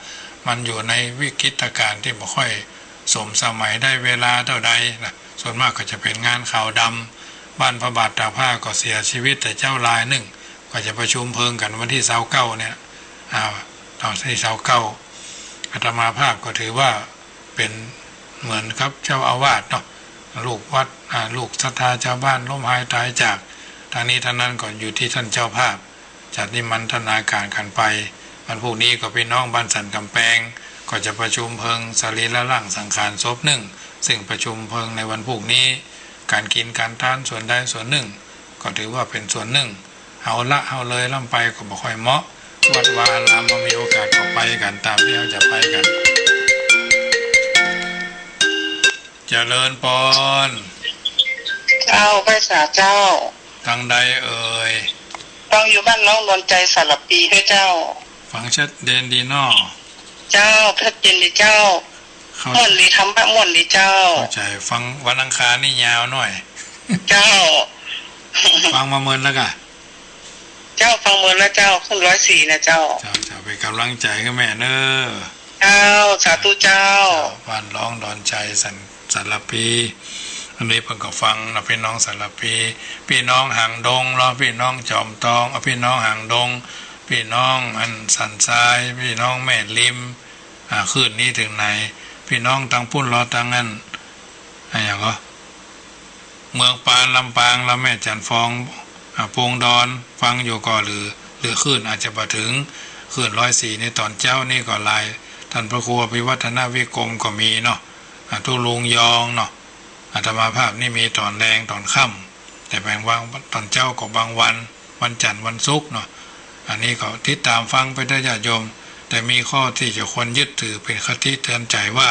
มันอยู่ในวิกฤตก๋านตี้บ่ค่อยสมสมัยได้เวลาเต้าใดนะ ส่วนมากก็จะเป๋นงานขาวดำ บ้านพระบาทตากผ้าก็เสียชีวิตแต่เจ้าลายนึ่ง ก็จะประชุมเพลิงกั๋นวันตี้ซาวเก้าเนี่ย อ่า ตอนตี้ซาวเก้า อาตมาภาพก็ถือว่าเป๋นเหมือนกับเจ้าอาวาสเนาะ ลูกวัด อ่า ลูกศรัทธาชาวบ้านล้มหายต๋ายจาก ทั้งนี้ทั้งนั้นก็อยู่ตี้ต้านเจ้าภาพ จัดนิมนตนาก๋านกั๋นไป วันพูกนี้ก็ปี้น้องบ้านสันก๋ำแปง ก็จะประชุมเพลิงสรีระร่างสังขารศพนึ่ง ซึ่งประชุมเพลิงในวันพูกนี้ ก๋านกิ๋นก๋านตานส่วนใดส่วนนึ่ง ก็ถือว่าเป๋นส่วนนึ่ง เฮาละเฮาเลยล้ำไปก็บ่ค่อยเหมาะ วัดวาอารามเฮามีโอกาสก็ไปกั๋นต๋ามตี้เฮาจะไปกั๋น เจริญปอน เจ้า ไหว้สาเจ้า ตังใดเอ่ย ฟังอยู่บ้านน้องนวลใจสารภีเฮ้อเจ้า ฟังชัดเจนดีเนาะ เจ้า ชัดเจนดีเจ้า เข้า ม่วนดี ธรรมะม่วนดีเจ้า เข้าใจ๋ ฟังวันอังคารนี่ยาวหน่อย เจ้า ฟังมาเมินแล้วก่ะ เจ้า ฟังเมินแล้วเจ้า ขึ้นร้อยสี่นะเจ้า เจ้า เจ้า เป๋นก๋ำลังใจ๋หื้อแม่เน้อ เจ้า สาธุเจ้า เจ้า บ้านร้องดอนชัย สรร สารภี อันนี้เปิ้นก็ฟังนะ ปี้น้องสารภี ปี้น้องหางดงเนาะ ปี้น้องจอมตอง เอ้อ ปี้น้องหางดง ปี้น้องอันสันทราย ปี้น้องแม่ริม อ่า คลื่นนี้เถิงไหน ปี้น้องตังปุ้นลอ ตังอัน อะหยังก่อ เมืองปาน ลำปาง ลำแม่จันทร์ฟอง อ่า ปงดอน ฟังอยู่ก่อ หรือ หรือคลื่นอาจจะบ่เถิง คลื่นร้อยสี่นี่ต๋อนเจ๊านี่ก็หลาย ต้านพระครูอภิวัฒนวิกรมก็มีเนาะ อ่า ตุ๊ลุงยองเนาะ อาตมาภาพนี่มีต๋อนแลงต๋อนค่ำ แต่บางวัน ต๋อนเจ๊าก็บางวัน วันจันทร์วันศุกร์เนาะ อันนี้ก็ติดต๋ามฟังไปเต๊อะญาติโยม แต่มีข้อตี้จะควรยึดถือเป๋นคติเตือนใจ๋ว่า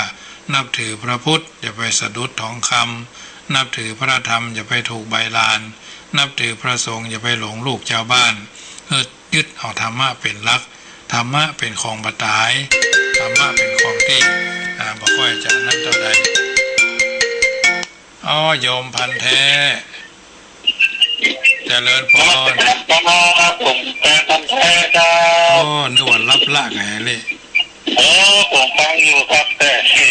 นับถือพระพุทธอย่าไปสะดุดทองคำ นับถือพระธรรมอย่าไปถูกใบลาน นับถือพระสงฆ์อย่าไปหลงลูกจาวบ้าน เออ ยึดเอาธรรมะเป๋นหลัก ธรรมะเป๋นของบ่ต๋าย ธรรมะเป๋นของตี้ อ่า บ่ค่อยจะนั่นเต้าใด อ้อ โยมพันธุ์แท้ เจริญปอน ครับ ผมแฟนพันธุ์แท้ครับ โอ้ นึกว่าลับละไงเลย โอ้ ผมฟังอยู่ครับ แต่นี่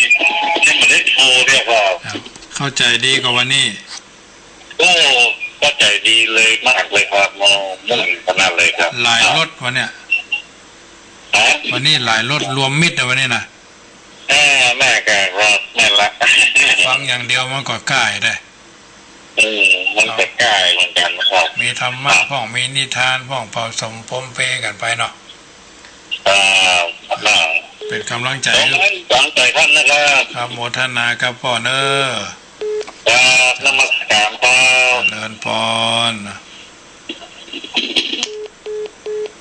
มันได้โทรเรียกว่า ครับ เข้าใจ๋ดีก่อวันนี้ โอ้ เข้าใจ๋ดีเลยมากเลยครับ โอ้ ม่วนขนาดเลยครับ หลายรถวันเนี้ย ฮะ วันนี้หลายรถรวมมิตรอะวันนี้นะ เออ แม่ก็ครับ แม่นละ ฟังอย่างเดียวมันก็ก้ายได้ เออ มันก็ก้ายเหมือนกั๋นนะครับ มีธรรมะพ่อง มีนิทานพ่อง ผสมปนเปกั๋นไปเนาะ ครับ ครับ เป๋นก๋ำลังใจ๋ ผมให้ฟังใจ๋ท่านนะครับ ครับ โมทนาครับป้อเน้อ ครับ นมัสการครับ เจริญปอน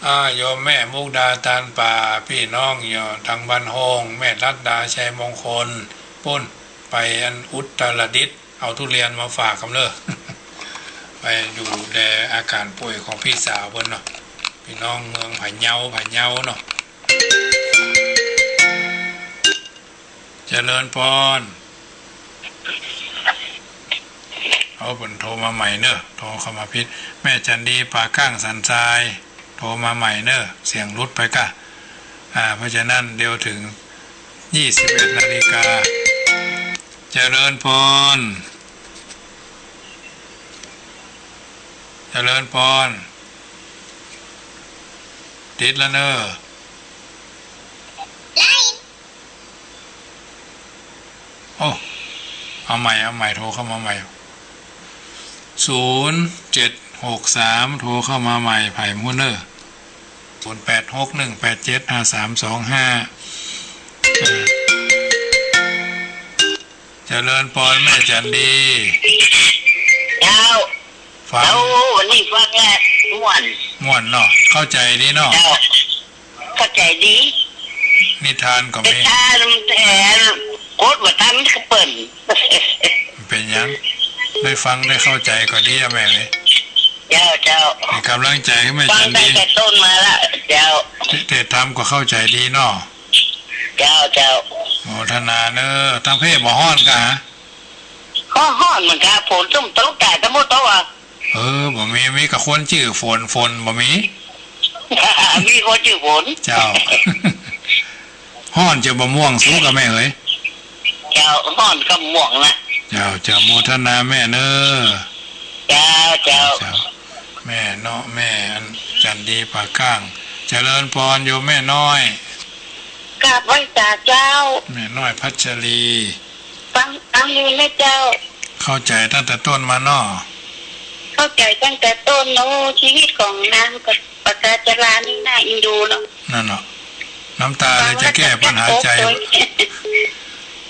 อ่า โยมแม่มุกดาตานป่า ปี้น้องอยู่ตางบ้านโฮง แม่รัตดาชัยมงคล ปุ้น ไปอันอุตรดิตถ์ เอาทุเรียนมาฝากกำเน้อ ไปดูแลอาก๋านป่วยของปี้สาวเปิ้นเนาะ ปี้น้องเมืองพะเยา พะเยาเนาะ เจริญปอน เอา เปิ้นโทรมาใหม่เน้อ โทรเข้ามาผิด แม่จันดีป่าก้างสันทราย โทรมาใหม่เน้อ เสียงหลุดไปก่ะ อ่า เพราะฉะนั้นเดี๋ยวเถิงยี่สิบเอ็ดนาฬิกา เจริญปอน เจริญปอน ติดแล้วเน้อ โอ้ เอาใหม่ เอาใหม่ โทรเข้ามาใหม่ ศูนย์เจ็ดหกสาม โทรเข้ามาใหม่ ไผบ่ฮู้เน้อ ศูนย์แปดหกหนึ่งแปดเจ็ดห้าสามสองห้า เจริญปอนแม่จันดี เจ้า ฟัง เจ้า วันนี้ฟังแล้วม่วน ม่วนเนาะ เข้าใจ๋ดีเนาะ เจ้า เข้าใจ๋ดี นิทานก็มี นิทานแถมโกดบ่ตันก็เปิ้น เป๋นหยัง ได้ฟังได้เข้าใจ๋ก็ดีอะแม่เอ้ย เจ้า เจ้า เป๋นก๋ำลังใจ๋หื้อแม่จันดี ฟังตั้งแต่ต้นมาละ เจ้า เทศน์ธรรมก็เข้าใจ๋ดีเนาะ เจ้า เจ้า โมทนาเน้อ ตางเพ้บ่ฮ้อนก่ะ ฮ้อน ฮ้อนเหมือนกั๋น ฝนซุ่มตกแต่ตะมุตกอ่ะ เออ บ่มี มีกะคนจื้อฝน ฝนบ่มี มีคนจื้อฝน เจ้า ฮ้อนจะบ่ม่วงสุกอะแม่เอ๋ย เจ้า ฮ้อนก็ม่วงนะ เจ้า เจ้า โมทนาแม่เน้อ เจ้า เจ้า เจ้า แม่เนาะ แม่อันจันดีป่าก้าง เจริญปอนโยมแม่น้อย กราบไหว้สาเจ้า แม่น้อยพัชรี ฟัง ฟังอยู่นะเจ้า เข้าใจ๋ตั้งแต่ต้นมาเนาะ เข้าใจ๋ตั้งแต่ต้นเนาะ ชีวิตของนางกับปากาจารานี่น่าเอ็นดูเนาะ นั่นเนาะ น้ำตาเลยจะแก้ปัญหาใจ๋ ฟังแล้วก็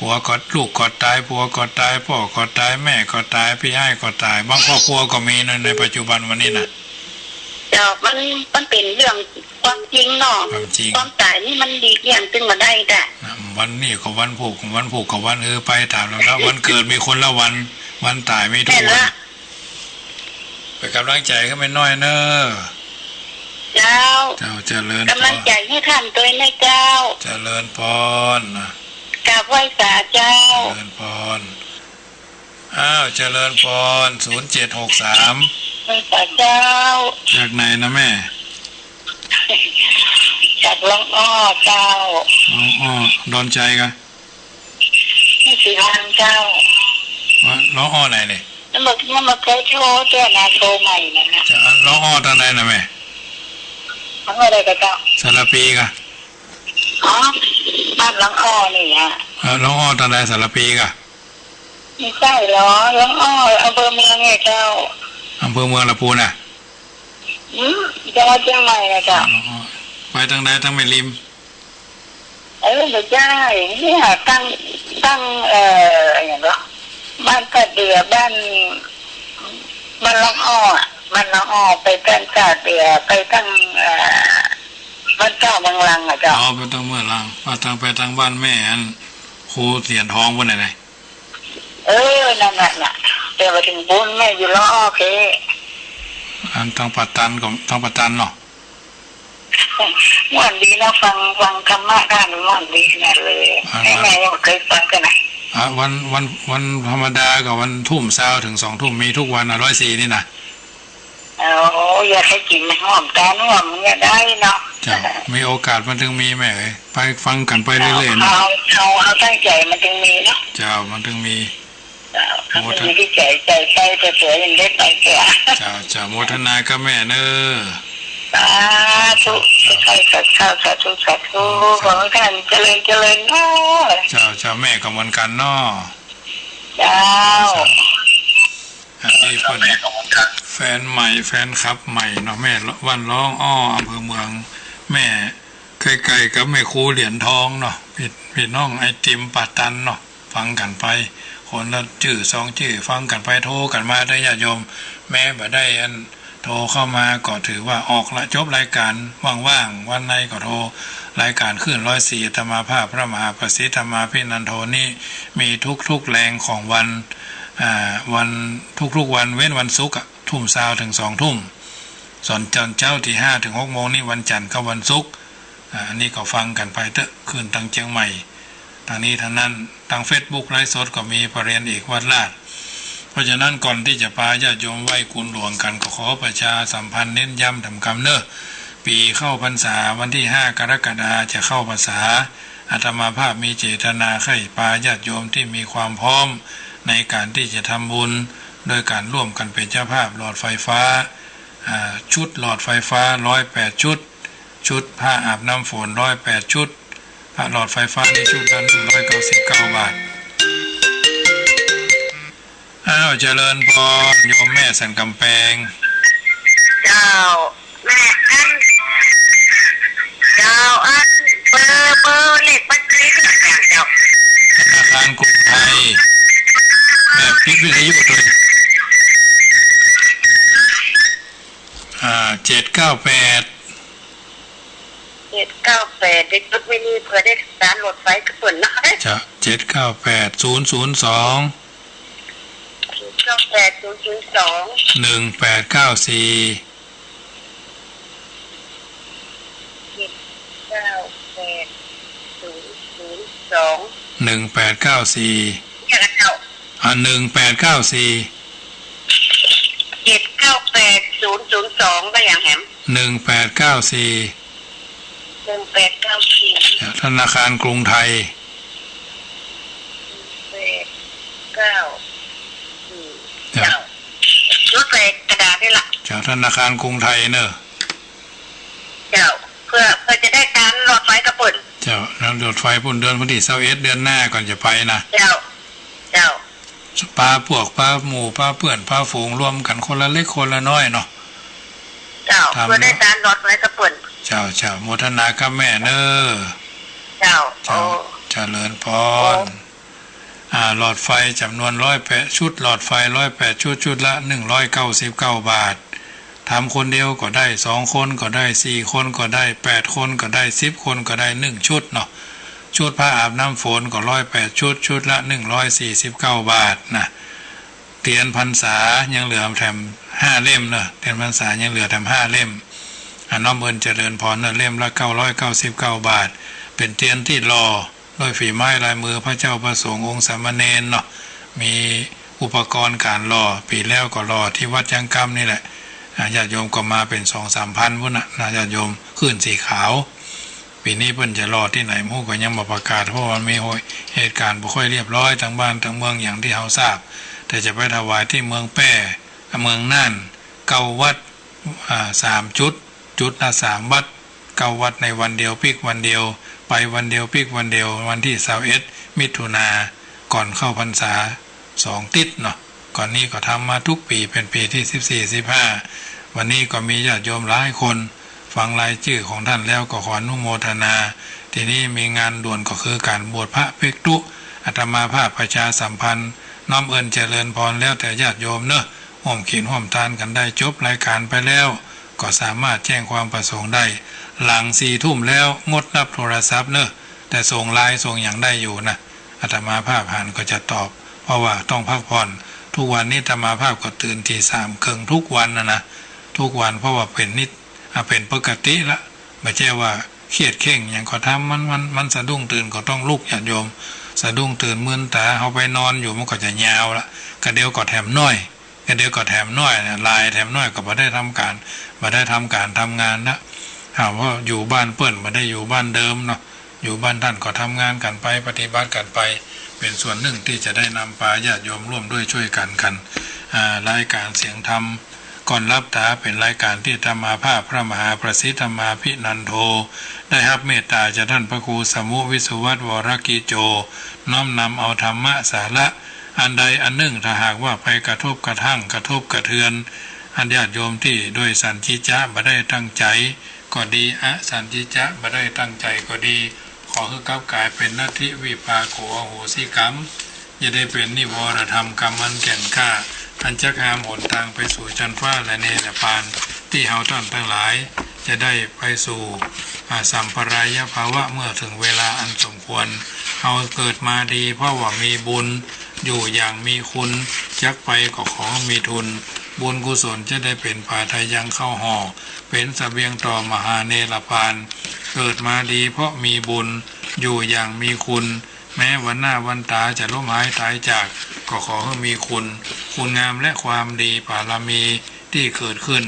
ผัวก็ ลูกก็ต๋าย ผัวก็ต๋าย ป้อก็ต๋าย แม่ก็ต๋าย ปี้อ้ายก็ต๋าย บางครอบครัวก็มีนะ ในปัจจุบันวันนี้นะ เจ้า มัน มันเป๋นเรื่องความจริงเนาะ ความจริง ความต๋ายนี่มันหลีกเลี่ยงซึ่งบ่ได้จ้ะ นะ บ่ วันนี้ก็วันพูก วันพูกก็วันหื้อไปต๋ามลำดับ วันเกิดมีคนละวัน วันต๋ายมีทุกวัน แม่นละ เป๋นก๋ำลังใจ๋หื้อแม่น้อยเน่อ เจ้า เจ้า เจริญพร ก๋ำลังใจ๋หื้อท่านตวยนะเจ้า เจริญพรนะ กราบไหว้สาเจ้า เจริญพร อ้าว เจริญพร ศูนย์เจ็ดหกสาม ไหว้สาเจ้า จากไหนนะแม่ จากหลองอ้อเจ้า หลองอ้อ ดอนชัยกะ นี่สีวันเจ้า ว่าหลองอ้อไหนเนี่ย มันบอก มันบอกเคยโทรเตือนนะ โทรใหม่นั่นนะ จะหลองอ้อตางใดนะแม่ หลองอ้อใดกะเจ้า สารภีกะ อ๋อ บ้านหลองอ้อนี่ฮะ เออ หลองอ้อตางใด สารภีกะ ไม่ใจ้หรอ หลองอ้อ อำเภอเมืองไงเจ้า อำเภอเมืองละปูนน่ะ อืม จังหวัดเจียงใหม่นะเจ้า อ๋อ ไปตางใด ตางแม่ริม เออ ไม่ใจ้ เนี่ย ตาง ตาง เอ่อ อะหยังก็ บ้านตาดเดือ บ้าน บ้านหลองอ้ออะ บ้านหลองอ้อ ไปตางตาดเดือ ไปตาง เอ่อ บ้านเจ้าเมืองลังอะเจ้า อ๋อ ไปตางเมืองลัง ไปตาง ไปตางบ้านแม่อัน ครูเสียนทองปูนน่ะนะ เออ นั่นน่ะ น่ะ แต่ว่าเถิงปูนแม่อยู่หลองอ้อเค อันตางป่าตันก็ ตางป่าตันเนาะ ม่วนดีนะ ฟัง ฟังธรรมะต้านม่วนดีขนาดเลย อ่า แม่ แม่ยังบ่เกยฟังเตื้อนะ อ่า วัน วัน วันธรรมดาก็วันทุ่มซาวเถิงสองทุ่ม มีกู้วันอะ ร้อยสี่นี่นะ โอ้ อยากหื้อกิ๋นหอมต๋านหอมมันก็ได้เนาะ เจ้า มีโอกาสมันเถิงมีแม่เอ๋ย ไปฟังกั๋นไปเรื่อยๆ เนาะ เอา เอา เอาตั้งใจ๋มันเถิงมีเนาะ เจ้า มันเถิงมี เจ้า โมทนา มันเถิงมีตี้ใจ๋ ใจ๋ไป ไปเปื้อยังได้ไปเปื้อ เจ้า เจ้า โมทนากับแม่เน่อ สาธุ สาธุ สาธุ สาธุ ขอหื้อต้านเจริญ เจริญเนาะ เจ้า เจ้า แม่ก็เหมือนกั๋นเนาะ เจ้า เจ้า อันนี้เปิ้นแฟนใหม่ แฟนคลับใหม่เนาะ แม่บ้านหลองอ้อ อำเภอเมือง แม่ใก้ๆ กับแม่ครูเหรียญทองเนาะ ปี้ ปี้น้องไอติมป่าตันเนาะ ฟังกั๋นไป คนละจื้อสองจื้อ ฟังกั๋นไป โทรกั๋นมาเต๊อะญาติโยม แม้บ่ได้อันโทรเข้ามาก็ถือว่าออกละ จบรายก๋าน ว่างๆ วันใดก็โทร รายก๋านคลื่นร้อยสี่ อาตมาภาพพระมหาประสิทธิ์ธรรมาภินันโทนี้ มีทุกๆ แลงของวัน อ่า วัน ทุกๆ วัน เว้นวันศุกร์อะ ทุ่มซาวเถิงสองทุ่ม ส่วนต๋อนเจ๊าตี้ห้าเถิงหกโมงนี้ วันจันทร์กับวันศุกร์ อ่า อันนี้ก็ฟังกั๋นไปเต๊อะ คลื่นตางเจียงใหม่ ตางนี้ตางนั้น ตางเฟซบุ๊กไลฟ์สดก็มี ประเรียนเอกวัดราช เพราะฉะนั้นก่อนตี้จะปาญาติโยมไหว้กุนหลวงกั๋น ก็ขอประชาสัมพันธ์เน้นย้ำถามกำเน่อ ปีเข้าพรรษาวันตี้ห้ากรกฎาจะเข้าพรรษา อาตมาภาพมีเจตนาใค่ปาญาติโยมตี้มีความพร้อมในก๋านตี้จะทำบุญ โดยก๋านร่วมกั๋นเป๋นเจ้าภาพหลอดไฟฟ้า อ่า ชุดหลอดไฟฟ้าร้อยแปดชุด ชุดผ้าอาบน้ำฝนร้อยแปดชุด ผ้าหลอดไฟฟ้าในชุดละหนึ่งร้อยเก้าสิบเก้าบาท อ้าว เจริญพร โยมแม่สันก๋ำแปง เจ้า แม่อัน เจ้า อัน เบอร์ เบอร์เลขบัญชีคืออะหยังเจ้า ธนาคารกรุงไทย แม่ปิดวิทยุตวย อ่า เจ็ดเก้าแปด เจ็ดเก้าแปด ได้จดไว้นี่เปื้อได้ตานหลอดไฟกับเปิ้นเนาะ เจ้า เจ็ดเก้าแปด ศูนย์ศูนย์สอง เจ็ดเก้าแปด ศูนย์ศูนย์สอง หนึ่งแปดเก้าสี่ เจ็ดเก้าแปด ศูนย์ศูนย์สอง หนึ่งแปดเก้าสี่ เนี่ยนะเจ้า อ่า หนึ่งแปดเก้าสี่ เจ็ดเก้าแปด ศูนย์ศูนย์สอง ว่าหยังแหม หนึ่งแปดเก้าสี่ หนึ่งแปดเก้าสี่ ธนาคารกรุงไทย แปดเก้าสี่ เจ้า เจ้า จดใส่กระดาษนี่ล่ะ เจ้า ธนาคารกรุงไทยเนอะ เจ้า เปื้อ เปื้อจะได้ตานหลอดไฟกับเปิ้น เจ้า ตานหลอดไฟปู้น เดือนวันตี้ซาวเอ็ด เดือนหน้าก่อนจะไปนะ เจ้า เจ้า ปาพวก ปาหมู่ ปาเปื้อน ปาฝูง รวมกั๋นคนละเล็กคนละน้อยเนาะ เจ้า ทำ เปื้อได้ตานหลอดไฟกับเปิ้น เจ้า เจ้า โมทนากับแม่เน่อ เจ้า เจ้า โอ้ เจริญพร โอ้ อ่า หลอดไฟจ๋ำนวนร้อยแปด ชุดหลอดไฟร้อยแปดชุด ชุดละหนึ่งร้อยเก้าสิบเก้าบาท ทำคนเดียวก็ได้ สองคนก็ได้ สี่คนก็ได้ แปดคนก็ได้ สิบคนก็ได้ หนึ่งชุดเนาะ ชุดผ้าอาบน้ำฝนก็ร้อยแปดชุด ชุดละหนึ่งร้อยสี่สิบเก้าบาทนะ เตียนพรรษายังเหลือแถมห้าเล่มเนาะ เตียนพรรษายังเหลือแถมห้าเล่ม อ่า น้อมเอิ้นเจริญพรเนาะ เล่มละเก้าร้อยเก้าสิบเก้าบาท เป๋นเตียนตี้หล่อโดยฝีไม้ลายมือพระเจ้าพระสงฆ์องค์สามเณรเนาะ มีอุปกรณ์ก๋านหล่อ ปี๋แล้วก็หล่อตี้วัดยังกำนี่แหละ อ่า ญาติโยมก็มาเป๋นสองสามพันปู้นน่ะนะ ญาติโยม ขึ้นสีขาว ปี๋นี้เปิ้นจะหล่อตี้ไหนบ่ฮู้ ก็ยังบ่ประกาศ เพราะว่ามีเหตุก๋ารณ์บ่ค่อยเรียบร้อยตางบ้านตางเมืองอย่างตี้เฮาทราบ แต่จะไปถวายตี้เมืองแป้ เมืองน่าน เก้าวัด อ่า สามจุด จุดละสามวัด เก้าวัดในวันเดียวปิ๊กวันเดียว ไปวันเดียวปิ๊กวันเดียว วันตี้ซาวเอ็ดมิถุนา ก่อนเข้าพรรษาสองติ๊ดเนาะ ก่อนนี้ก็ทำมาทุกปี๋ เป๋นปี๋ตี้สิบสี่ สิบห้า วันนี้ก็มีญาติโยมหลายคน ฟังรายจื้อของต้านแล้วก็ขออนุโมทนา ทีนี้มีงานด่วนก็คือก๋านบวชพระภิกษุ อาตมาภาพประชาสัมพันธ์ น้อมเอิ้นเจริญพรแล้วแต่ญาติโยมเนาะ ฮ่วมศีลฮ่วมตานกั๋นได้ จบรายก๋านไปแล้ว ก็สามารถแจ้งความประสงค์ได้ หลังสี่ทุ่มแล้วงดรับโทรศัพท์เนาะ แต่ส่งไลน์ส่งหยังได้อยู่นะ อาตมาภาพหันก็จะตอบ เพราะว่าต้องพักผ่อน ทุกวันนี้อาตมาภาพก็ตื่นตีสามเกิ่งทุกวันนะนะ ทุกวัน เพราะว่าเป๋นนิต อ่า เป๋นปกติละ บ่ใจ้ว่าเครียดเคร่งหยัง ก็ทำ มัน มัน มันสะดุ้งตื่นก็ต้องลุก ญาติโยม สะดุ้งตื่นมืนต๋า เฮาไปนอนอยู่มันก็จะยาวละ กะเดี๋ยวก็แถมน้อย กะเดี๋ยวก็แถมน้อยนะ ไลน์แถมน้อยก็บ่ได้ทำก๋าน บ่ได้ทำก๋านทำงานละ หากว่าอยู่บ้านเปิ้น บ่ได้อยู่บ้านเดิมเนาะ อยู่บ้านต้านก็ทำงานกั๋นไป ปฏิบัติกั๋นไป เป๋นส่วนนึ่งตี้จะได้นำปาญาติโยมร่วมด้วยช่วยกั๋นกั๋น อ่า รายก๋านเสียงธรรม ก่อนลับต๋าเป๋นรายก๋านตี้อาตมาภาพพระมหาประสิทธิ์ธรรมาภินันโท ได้ฮับเมตต๋าจากต้านพระครูสมุวิศวัตรวรกิจโจ น้อมนำเอาธรรมะสาระอันใดอันนึ่ง ถ้าหากว่าไปกระทบกระทั่ง กระทบกระเทือน อันญาติโยมตี้โดยสันทิจะบ่ได้ตั้งใจ๋ก็ดี อสันทิจะบ่ได้ตั้งใจ๋ก็ดี ขอหื้อกลับก๋ายเป๋นนัตถิวิปากโข อโหสิกรรม อย่าได้เป๋นนิวรธรรมกรรมอันแก่นกล้า อันจักหามหนตางไปสู่จั๊นฟ้าและนิพพาน ตี้เฮาต้านตังหลายจะได้ไปสู่ อ่า สัมปรายภาวะเมื่อเถิงเวลาอันสมควร เฮาเกิดมาดีเพราะว่ามีบุญ อยู่อย่างมีคุณ จักไปก็ขอมีทุน บุญกุศลจะได้เป๋นผาทะยังเข้าห่อ เป๋นเสบียงต่อมหานิพพาน เกิดมาดีเพราะมีบุญ อยู่อย่างมีคุณ แม้วันหน้าวันต๋าจะล้มหายต๋ายจาก ก็ขอหื้อมีคุณ คุณงามและความดี บารมีตี้เกิดขึ้น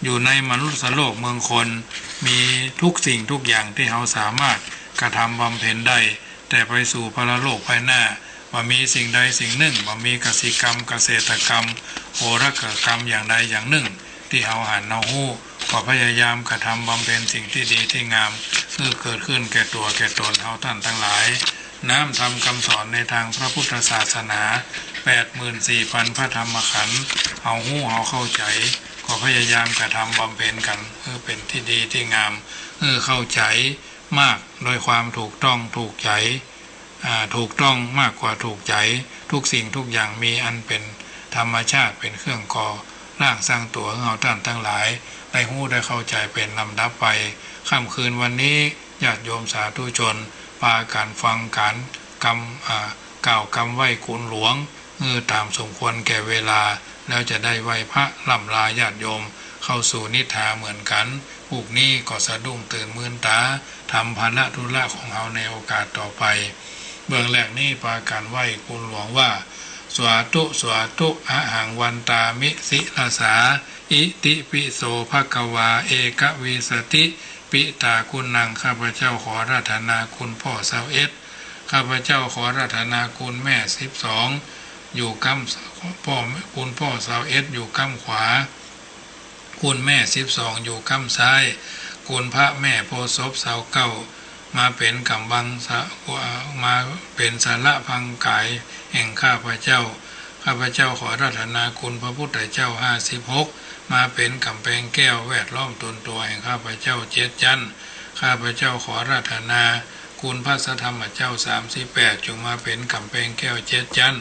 อยู่ในมนุษยโลกเมืองคน มีทุกสิ่งทุกอย่างตี้เฮาสามารถกระทำบำเพ็ญได้ แต่ไปสู่ปรโลกภายหน้า บ่มีสิ่งใดสิ่งนึ่ง บ่มีกสิกรรม เกษตรกรรม โหรกรรมอย่างใดอย่างนึ่ง ตี้เฮาหันเฮาฮู้ ก็พยายามกระทำบำเพ็ญสิ่งตี้ดีตี้งาม หื้อเกิดขึ้นแก่ตั๋วแก่ต๋นเฮาต้านตังหลาย น้อมธรรมกำสอนในตางพระพุทธศาสนา แปดหมื่นสี่พันพระธรรมขันธ์ เฮาฮู้เฮาเข้าใจ๋ ก็พยายามกระทำบำเพ็ญกั๋น หื้อเป๋นตี้ดีตี้งาม หื้อเข้าใจ๋มาก โดยความถูกต้องถูกใจ๋ อ่า ถูกต้องมากกว่าถูกใจ๋ ทุกสิ่งทุกอย่างมีอันเป๋นธรรมชาติเป๋นเครื่องก่อร่างสร้างตั๋ว หื้อเฮาต้านตังหลายได้ฮู้ได้เข้าใจ๋เป๋นลำดับไป ค่ำคืนวันนี้ ญาติโยมสาธุชน ปากั๋นฟังก๋านกำ อ่า กล่าวกำไหว้คุณหลวง หื้อต๋ามสมควรแก่เวลา แล้วจะได้ไหว้พระร่ำลาญาติโยมเข้าสู่นิทราเหมือนกั๋น พรุ่งนี้ก็สะดุ้งตื่นมืนต๋า ทำภาระธุระของเฮาในโอกาสต่อไป เบื้องแรกนี้ปากั๋นไหว้คุณหลวงว่า สาธุ สาธุ อหังวันตามิ ศิรสา อิติปิโส ภะคะวา เอกวิสสติ ปิตาคุณัง ข้าพเจ้าขออาราธนาคุณพ่อซาวเอ็ด ข้าพเจ้าขออาราธนาคุณแม่สิบสอง อยู่ก้ำ พ่อ คุณพ่อซาวเอ็ดอยู่ก้ำขวา คุณแม่สิบสองอยู่ก้ำซ้าย คุณพระแม่โพธิ์ศพซาวเก้า มาเป๋นก๋ำบังสะ มาเป๋นสาระพังก๋ายแห่งข้าพเจ้า ข้าพเจ้าขออาราธนาคุณพระพุทธเจ้าห้าสิบหก มาเป๋นก๋ำแปงแก้วแวดล้อมตนตั๋วแห่งข้าพเจ้าเจ็ดจั๊น ข้าพเจ้าขออาราธนาคุณพระสัทธรรมเจ้าสามสิบแปด จงมาเป๋นก๋ำแปงแก้วเจ็ดจั๊น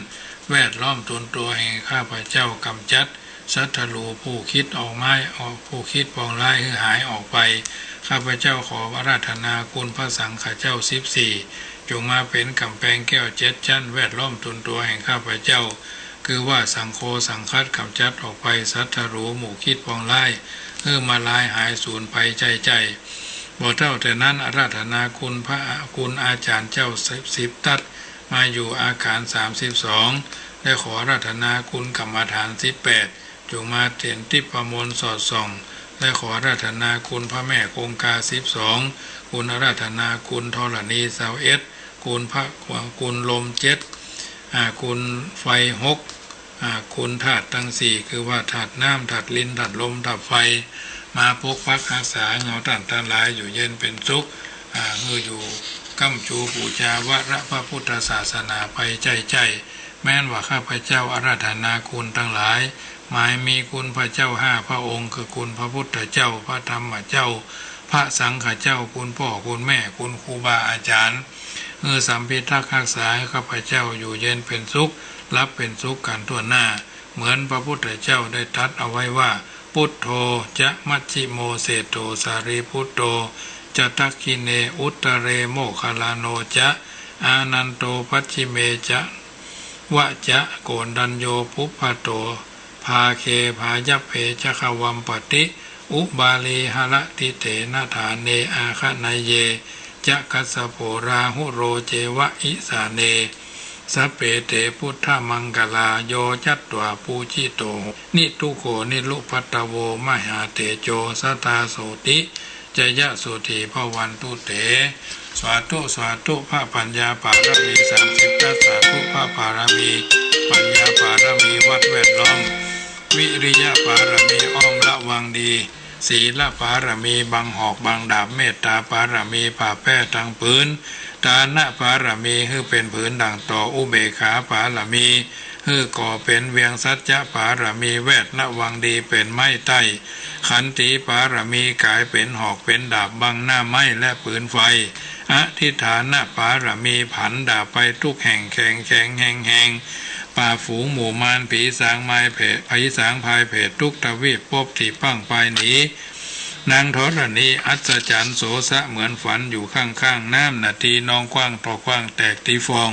แวดล้อมตนตั๋วแห่งข้าพเจ้า ก๋ำจัด ศัตรูผู้คิดออกไม้ออก ผู้คิดปองร้ายหื้อหายออกไป ข้าพเจ้าขออาราธนาคุณพระสังฆะเจ้าสิบสี่ จงมาเป๋นก๋ำแปงแก้วเจ็ดจั๊นแวดล้อมตนตั๋วแห่งข้าพเจ้า คือว่าสังโฆสังคัสก๋ำจัดออกไปศัตรูหมู่คิดปองร้าย หื้อมาลายหายสูญไปใจ้ๆ บ่เต้าแต่นั้น อาราธนาคุณพระ คุณอาจ๋ารย์เจ้าสิบ สิบตั๊ด มาอยู่อาคารสามสิบสอง และขออาราธนาคุณกรรมฐานสิบแปด จงมาเป๋นทิพย์มนต์สอดส่อง และขออาราธนาคุณพระแม่คงคาสิบสอง คุณอาราธนาคุณธรณีซาวเอ็ด คุณพระ คุณลมเจ็ด อ่า คุณไฟหก อ่า คุณธาตุตังสี่ คือว่าธาตุน้ำ ธาตุดิน ธาตุลม ธาตุไฟ มาปกปักฮักษาเฮาต้านตังหลายอยู่เย็นเป๋นสุข อ่า หื้ออยู่ก้ำจูปู๋จาวรพระพุทธศาสนาไปใจ้ๆ แม้นว่าข้าพเจ้าอาราธนาคุณตังหลาย หมายมีคุณพระเจ้าห้าพระองค์ คือคุณพระพุทธเจ้า พระธรรมเจ้า พระสังฆะเจ้า คุณป้อคุณแม่ คุณครูบาอาจ๋ารย์ หื้อสัมพิทักษ์ฮักษาหื้อข้าพเจ้าอยู่เย็นเป๋นสุข หลับเป๋นสุขกั๋นทั่วหน้า เหมือนพระพุทธเจ้าได้ตรัสเอาไว้ว่า พุทโธจะมัชฌิโมเศรษฐโถ สารีปุตโธจะดักขิเณ อุตตเรโมคคัลลาโนจะ อานันโตปัชฌิเมจะ วะจะ โกณฑัญโญปุพพะโต ภาเก พายัพเพ จะ ขวัมปติ อุบาลี หะระติเถนะ ฐาเน อาคะเนยเย จะ คัสสะโผ ราหุโร เจวะ อิสาเน สัพเพ เต พุทธมังคะลา โย จัตวา ปูจิโต นิทุโข นิรุปัทธโว มหาเตโจ สะทา โสติ จยะ โสติ ภะวันตุ เต สาธุ สาธุ พระปัญญาปารมีสามสิบตั๊ด สาธุ พระปารมีปัญญาปารมีวัดแวดล้อม วิริยะปารมีอ้อมระวังดี ศีลปารมีบังหอกบังดาบ เมตตาปารมีผ้าแป้ตังผืน ทานะปารมีหื้อเป๋นผืนดั่งต่อ อุเบกขาปารมีหื้อก่อเป๋นเวียง สัจจะปารมีแวดระวังดีเป๋นไม้ใต้ ขันติปารมีก๋ายเป๋นหอกเป๋นดาบบังหน้าไม้และปืนไฟ อธิฏฐานะปารมีผันดาบไปทุกแห่ง แข็งแข็งแฮงแฮง ปราบฝูงหมู่มาร ผีสางมายเผย ผีสางพายเผยทุกทวีปภพตี้ปังปายหนี นางธรณีอัศจรรย์โสสะเหมือนฝันอยู่ข้างๆ น้ำนาทีนองกว้างต่อกว้างแตกตี้ฟอง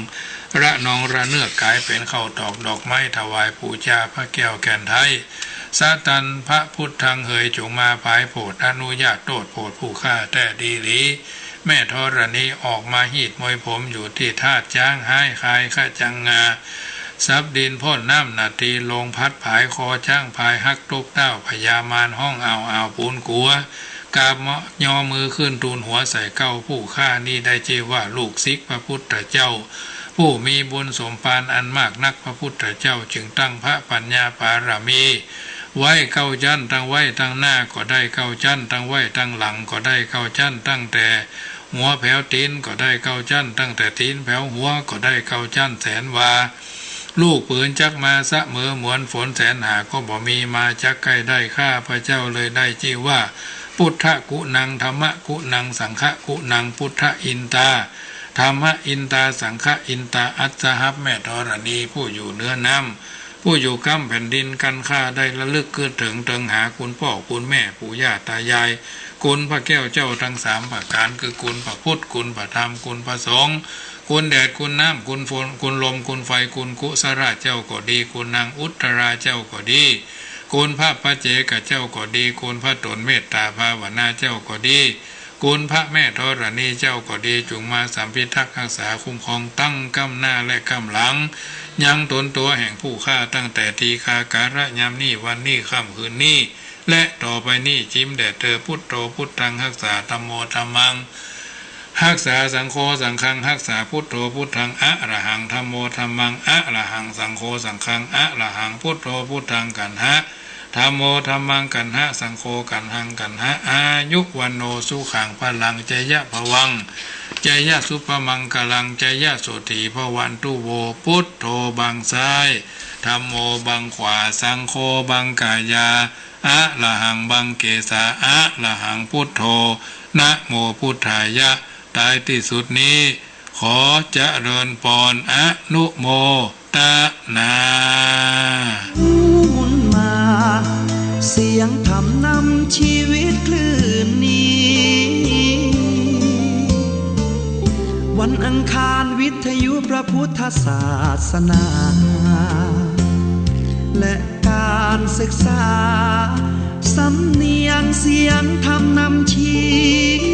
ระนองระเนือกก๋ายเป๋นข้าวตอกดอกไม้ถวายปู๋จาพระแก้วแก่นไท้ สะตันพะพุทธังเหยจงมาผายโผดอนุญาตโต้ษโผดผู้ข้าแต๊ดีหลี แม่ธรณีออกมาฮีดมวยผมอยู่ตี้ธาตุจ๊างฮ้ายคายขะจังงา สับดินพ่นน้ำนาทีลงพัดผายคอจ๊างพายฮักตุ๊บเต้า พญามารฮ้องอ่าวอ่าวปูนกั๋ว กราบยอมือขึ้นทูลหัวใส่เกล้า ผู้ข้านี้ได้จื้อว่าลูกศิษย์พระพุทธเจ้า ผู้มีบุญสมภารอันมากนัก พระพุทธเจ้าจึงตั้งพระปัญญาปารมี ไว้เก้าจั๊นตังไว้ตังหน้าก็ได้เก้าจั๊น ตังไว้ตังหลังก็ได้เก้าจั๊น ตั้งแต่หัวแผวตี๋นก็ได้เก้าจั๊น ตั้งแต่ตี๋นแผวหัวก็ได้เก้าจั๊น แสนวา ลูกปืนจักมาเสมอเหมือนฝน แสนหาก็บ่มีมาจักใก้ได้ ข้าพระเจ้าเลยได้จื้อว่า พุทธกุณัง ธัมมกุณัง สังฆกุณัง พุทธอินตา ธัมมอินตา สังฆอินตา อัสหับ แม่ธรณีผู้อยู่เหนือน้ำ ผู้อยู่ก้ำแผ่นดิน กันข้าได้ระลึกกึ๊ดเถิงเถิงหาคุณป้อคุณแม่ปู่ย่าตายาย คุณพระแก้วเจ้าตังสามประก๋าน คือคุณพระพุทธ คุณพระธรรม คุณพระสงฆ์ คุณแดด คุณน้ำ คุณฝน คุณลม คุณไฟ คุณกุสราเจ้าก็ดี คุณนางอุตตราเจ้าก็ดี คุณพระปัจเจกเจ้าก็ดี คุณพระต๋นเมตตาภาวนาเจ้าก็ดี คุณพระแม่ธรณีเจ้าก็ดี จุ่งมาสัมพิทักษ์ฮักษาคุ้มครองตั้งก้ำหน้าและก้ำหลัง ยังต๋นตั๋วแห่งผู้ข้าตั้งแต่ตีฆากาละยามนี้ วันนี้ ค่ำคืนนี้ และต่อไปนี้ จิ๋มแด่เธอ พุทโธ พุทธังฮักษา ธัมโม ธัมมังฮักษา สังโฆ สังฆังฮักษา พุทโธ พุทธังอะระหัง ธัมโม ธัมมังอะระหัง สังโฆ สังฆังอะระหัง พุทโธ พุทธัง กัณหะ ธัมโม ธัมมัง กัณหะ สังโฆ กัณหัง กัณหะ อายุ วัณโณ สุขัง พลัง จยะ ภวัง จยะ สุภมังคลัง จยะ โสติ ภวันตุ โว พุทโธ บังซ้าย ธัมโม บังขวา สังโฆ บังกายา อะระหัง บังเกสา อะระหัง พุทโธ นะโม พุทธายะ ท้ายตี้สุดนี้ ขอเจริญปอน อนุโมตนา วันอังคารวิทยุพระพุทธศาสนา และการศึกษา สำเนียงเสียงธรรมนำชี้